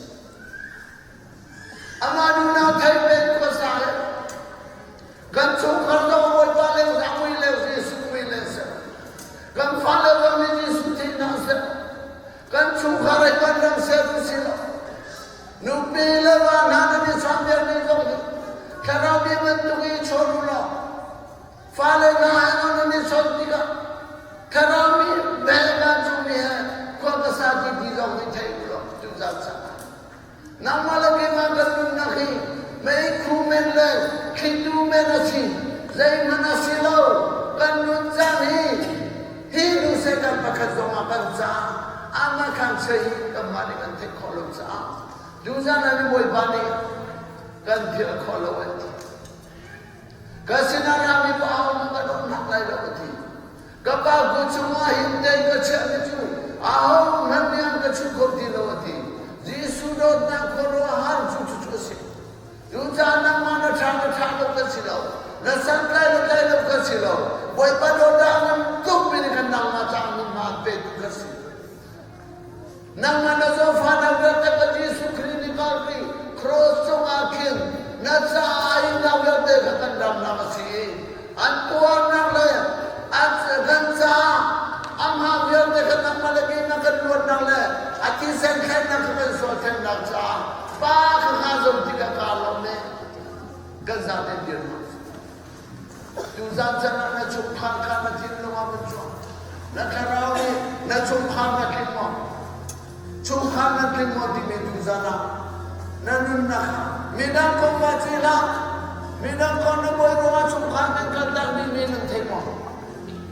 Amah duhnak thei peng khuasa he kan chungkhar zong Bawipa le mui le Jesuh mui le seh. Kan fale zong nih Jesuh thihnak seh. Kan chungkhar ai kan ram ser u si lo. Nupi le va hna nan i chawnbiakmi zong hi thlarau mi bantuk i chawn u law fale hna he nan i chawn tikah thlarau mi bel vancungmi he khua ka sa ti ti zong hi thei u law tuzan caah nangmah le keimah kan nunnak hi meikhu men le thlitu men a si zeihmanh a si lo kan nun caan hi hi nu Satan pakhat zong ah kan caah amah khan chia hi kanmah nih kan theih khawh lo caah tuzan ah Bawipa nih kan philh khawh lo an ti. Ka sinah rami pa aho kan um hak lai lo a ti. Ka pa ku cungah hin te ka chiahmi cu aho hmanh nih an ka chuh kho ti lo a ti. Jesuh dawtnak khuaruahhar cu cucu a si. Cucaah nangmah na ṭha na ṭha lo kan si lo. Na santlai na tlai lo kan si lo. Bawipa dawtnak ngan tukmi nih khan nangmah caah nunnak an petu kan si. Nangmah na zawhfahnak vialte ka Jesuh Khrih nih Calvary cross cungah khin na caah innak vialte kha kan ramnak a si i an tuarnak le an kan caah amah vialte kha nangmah le keimah kan luatnak le a thisen thlennak kha kan sual thlennak caah Pa kha hnga zong tikah kaa lawm i kan zaten dir hna. Tuzan chan ah na chungkhar kha na thinlung ah vun chuak. Na thlarau nih na chungkhar na tling maw? Chungkhar na tling maw timi tuzan ah na nunnak kha midang kong va ci hlah. Midang kong na buai ruangah chungkhar nan kaltak dihmi nan thei maw?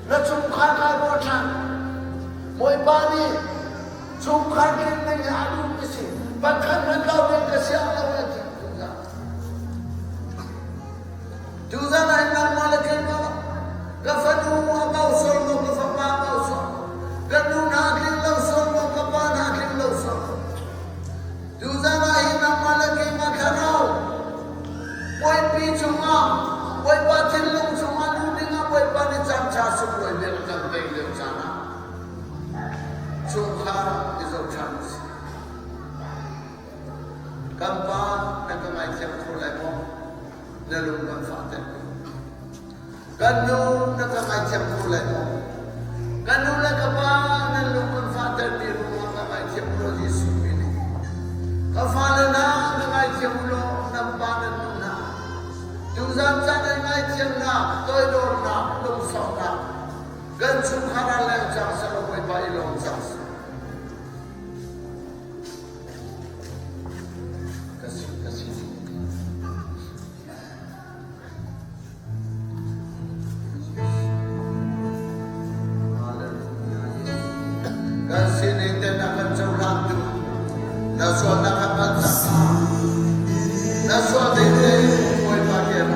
Na chungkhar kha ruah ṭhan. Bawipa nih chungkhar tlin ding hi a duhmi si. Pakhat hmanh lo ding ka siang lo e ti tuzan. Tuzan ah hin nangmah le keimah ka fanu a bau sual maw, ka fapa a bau sual maw, ka nu hna tling lo sual maw, ka pa hna tling lo sual maw. Tuzan ah hin nangmah le keimah thlarau Bawipi cungah Bawipa thinlung cungah luh dingah Bawipa nih caan ṭha sunglawi bik a kan pek lio caan ah chungkhar i zoh ṭhan u sih. Kan pa na ka ngaithiam kho lai maw? Na lung kan fahter ko. Kan nu na ka ngaithiam kho lai maw? Kan nu le ka pa nan lung kan fahtermi ruangah ka ngaithiam u law Jesuh Khrih nih. Ka fale hna ka ngaithiam u law nan pa nan nu hna. Tuzan caan an ngaithiamnak, toidornak, lungsaunak kan chungkhar ah leng cang seh law Bawipa i lawm cang seh. Ka si, ka si. Kan sining te na kan cohlangtu na sualnak kan hngalh cang. Na sual ding te Bawipa ke ram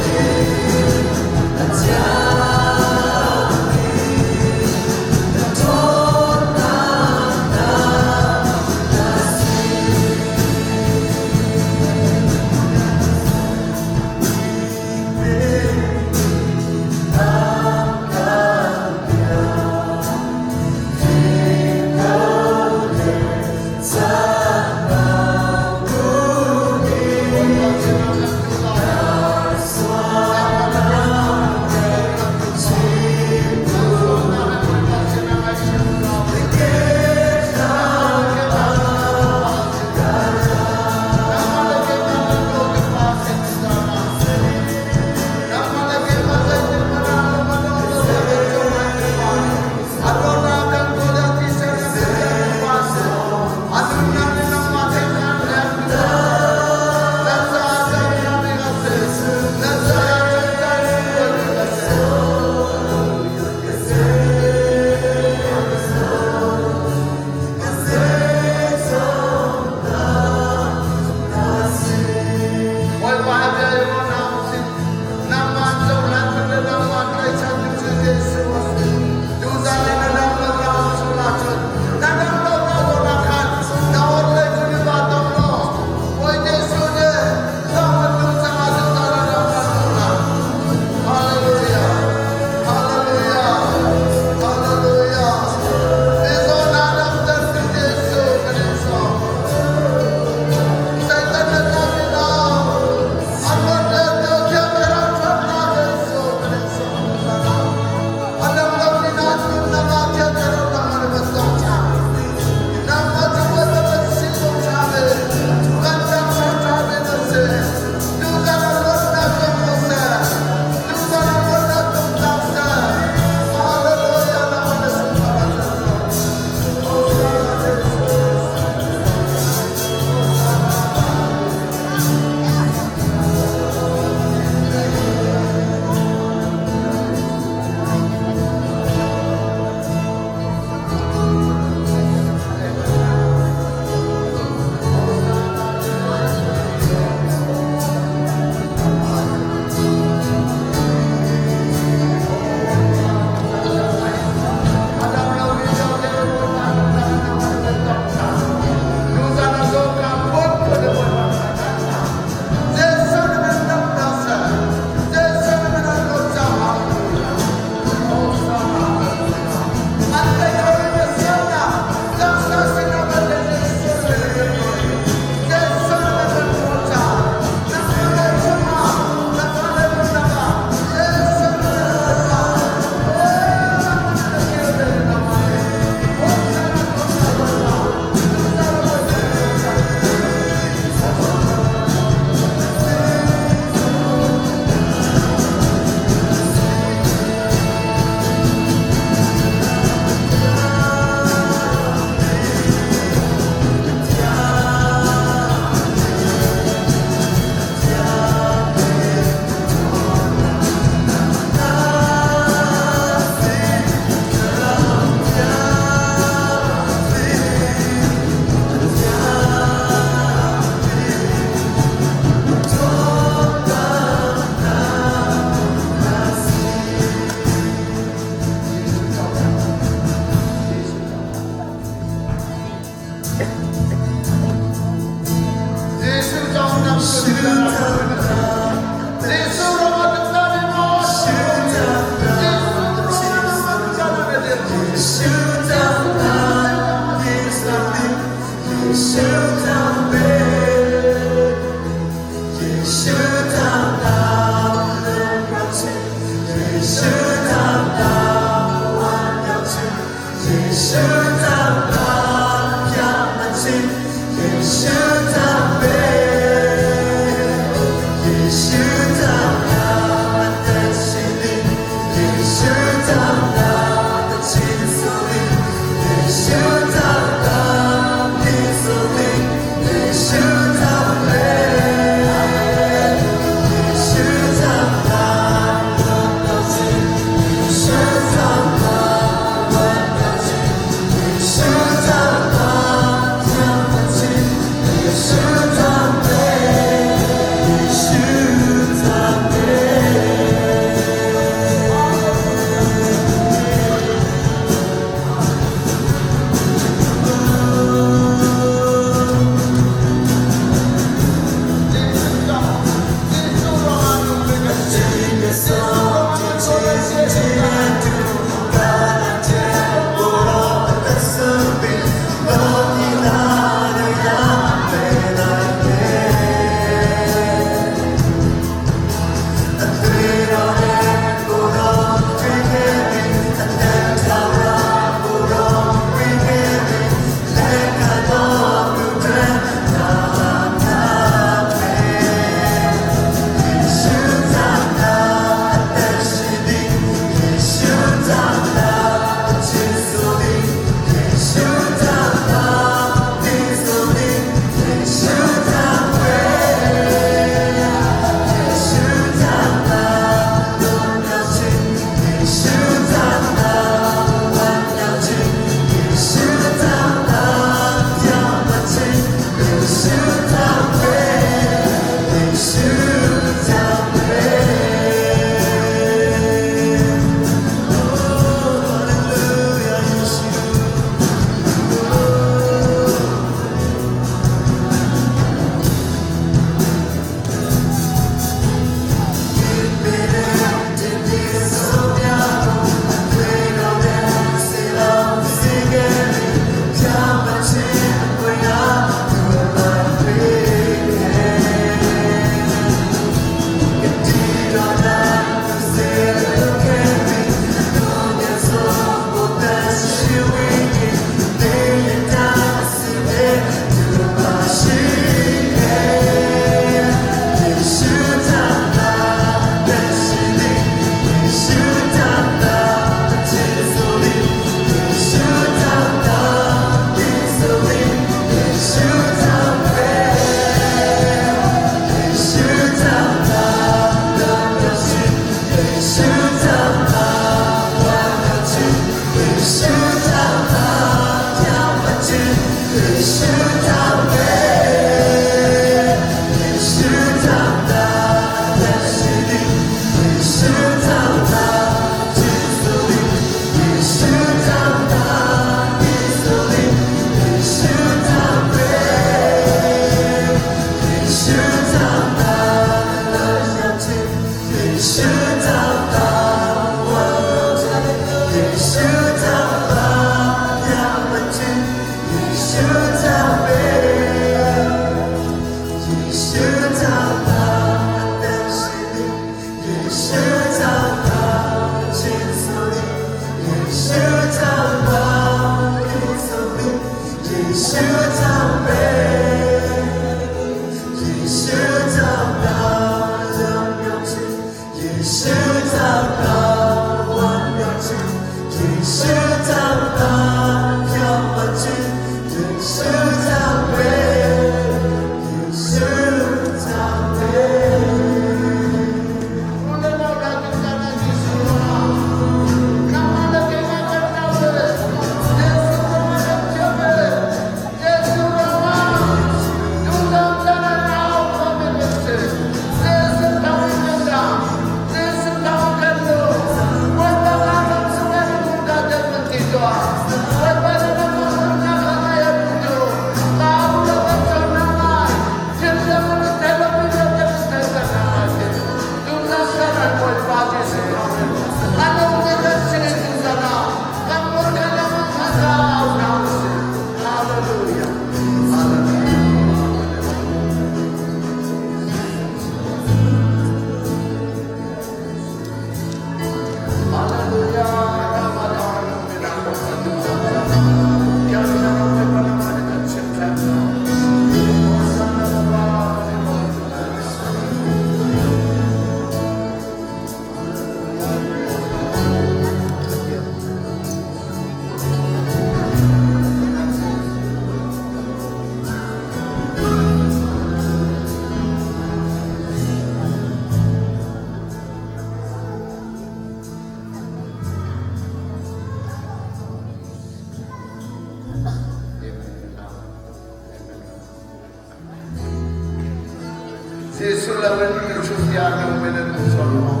Jesuh loin tuchun tiang nung in an um sual maw?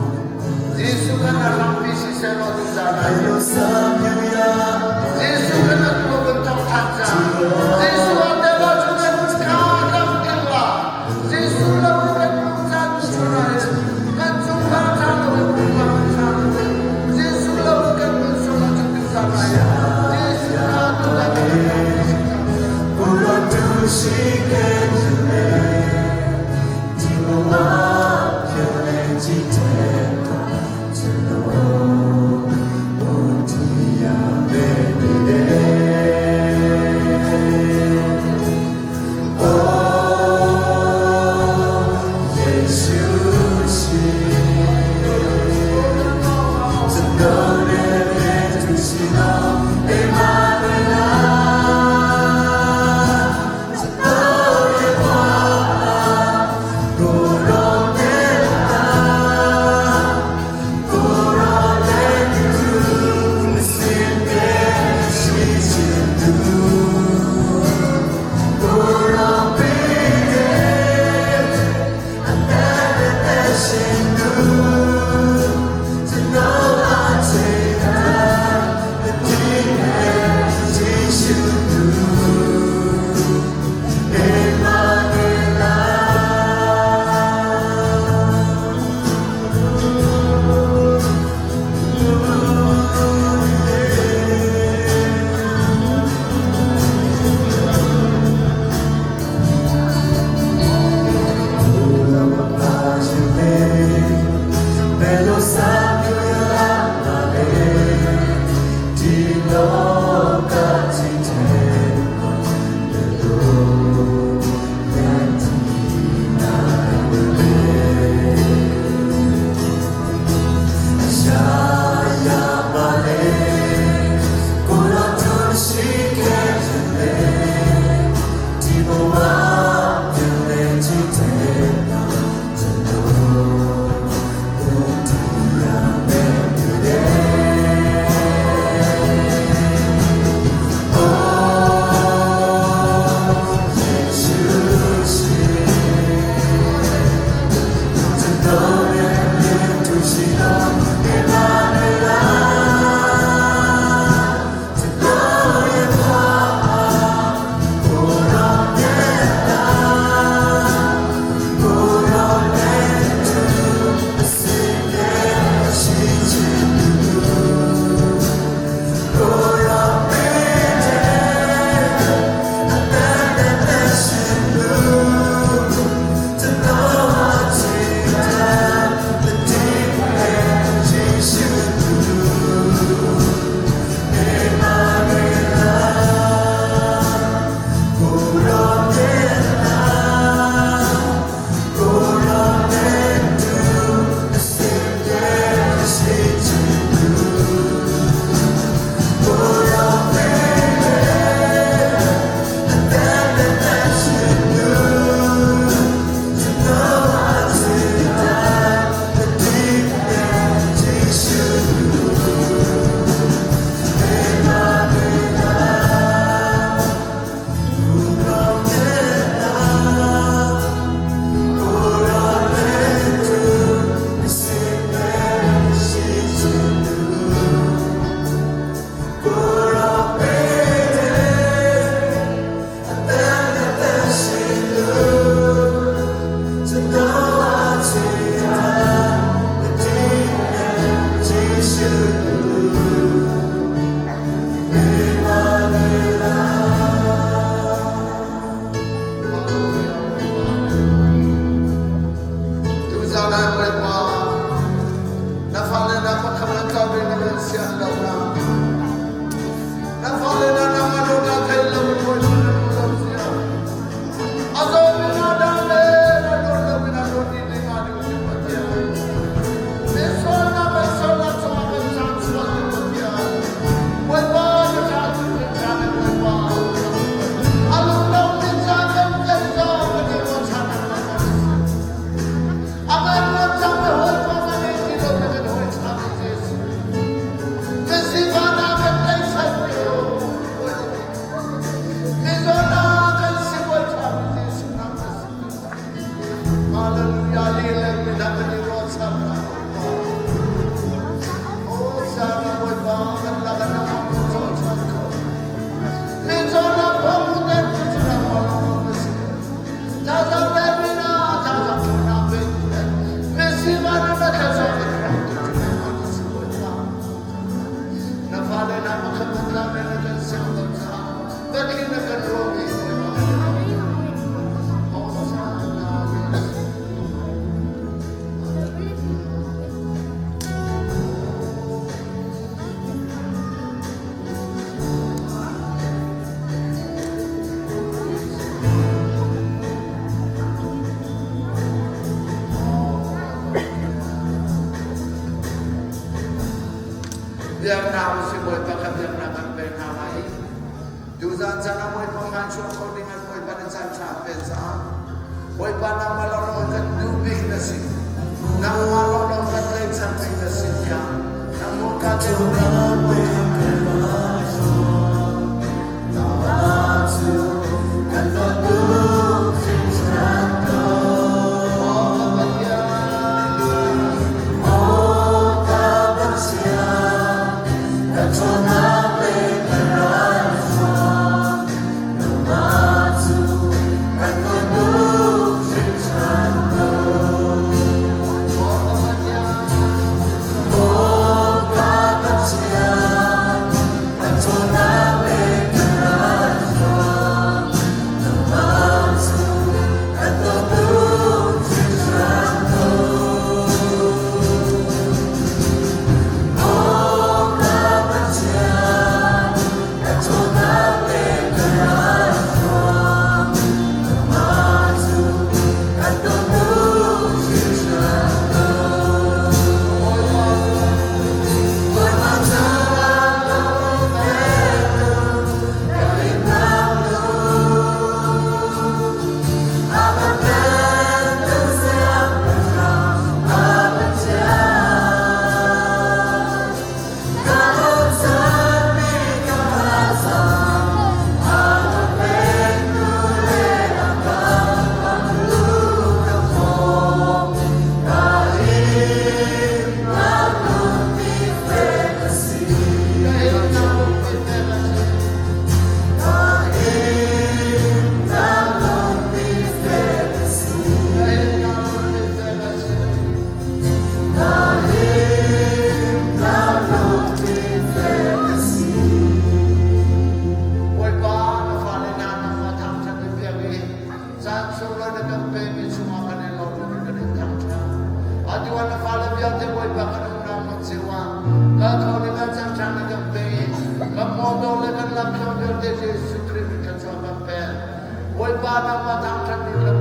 Jesuh kan a hrampi siseh law tuzaan ah Jesuh kan a tuah kan thawk ṭhan cang. Jesuh ah tel ahcun kan kha lam king la. Jesuh loin kan nung caan tuchun ah hin kan chungkhar ṭha loin pumpak kan ṭha loin Jesuh loin kan nun sual ahcun tuzaan ah hin Jesuh kha tuzaan ah kan hrampi si cang seh. Hallelujah. Li le midang kan i ruahchan hna Bawipa. Hosanna Bawipa kan lak ah nangmah na cawlcang ko. Mizaw phung te cu nangmah lawng na si. Thazaang pekmi na thazaang ṭhawnnak petu le misifak na thluachuah kan hrawmtu cu nangmah na si Bawipa. Na fale hna pakhat hmanh le na kan siang lo caah patling na kan ruahmi Bawipa kan i lawm. Hosanna Jesuh. Biaknak usih Bawipa kha biaknak kan pek hna lai i tuzaan caan ah Bawipa hmai chuak kho ding an Bawipa nih caan ṭha a pek caah Bawipa nangmah lawnglawng kan duh bik na si. Nangmah lawnglawng kan tlaihchan bik na si tiah na hmurka te Bawipa na fale hna nangmah thangṭhat in biak i caan sunglawi na kan pekmi chungah kan i lawm i kan in thangṭhat. Atu ah na fale vialte Bawipa kan umnak hmun cio ah kal kho ding ah caan ṭha na kan pe i kan motor le kan lamthluan vialte Jesuh Khrih min thluachuah kan pek. Bawipa nangmah thangṭhat ding le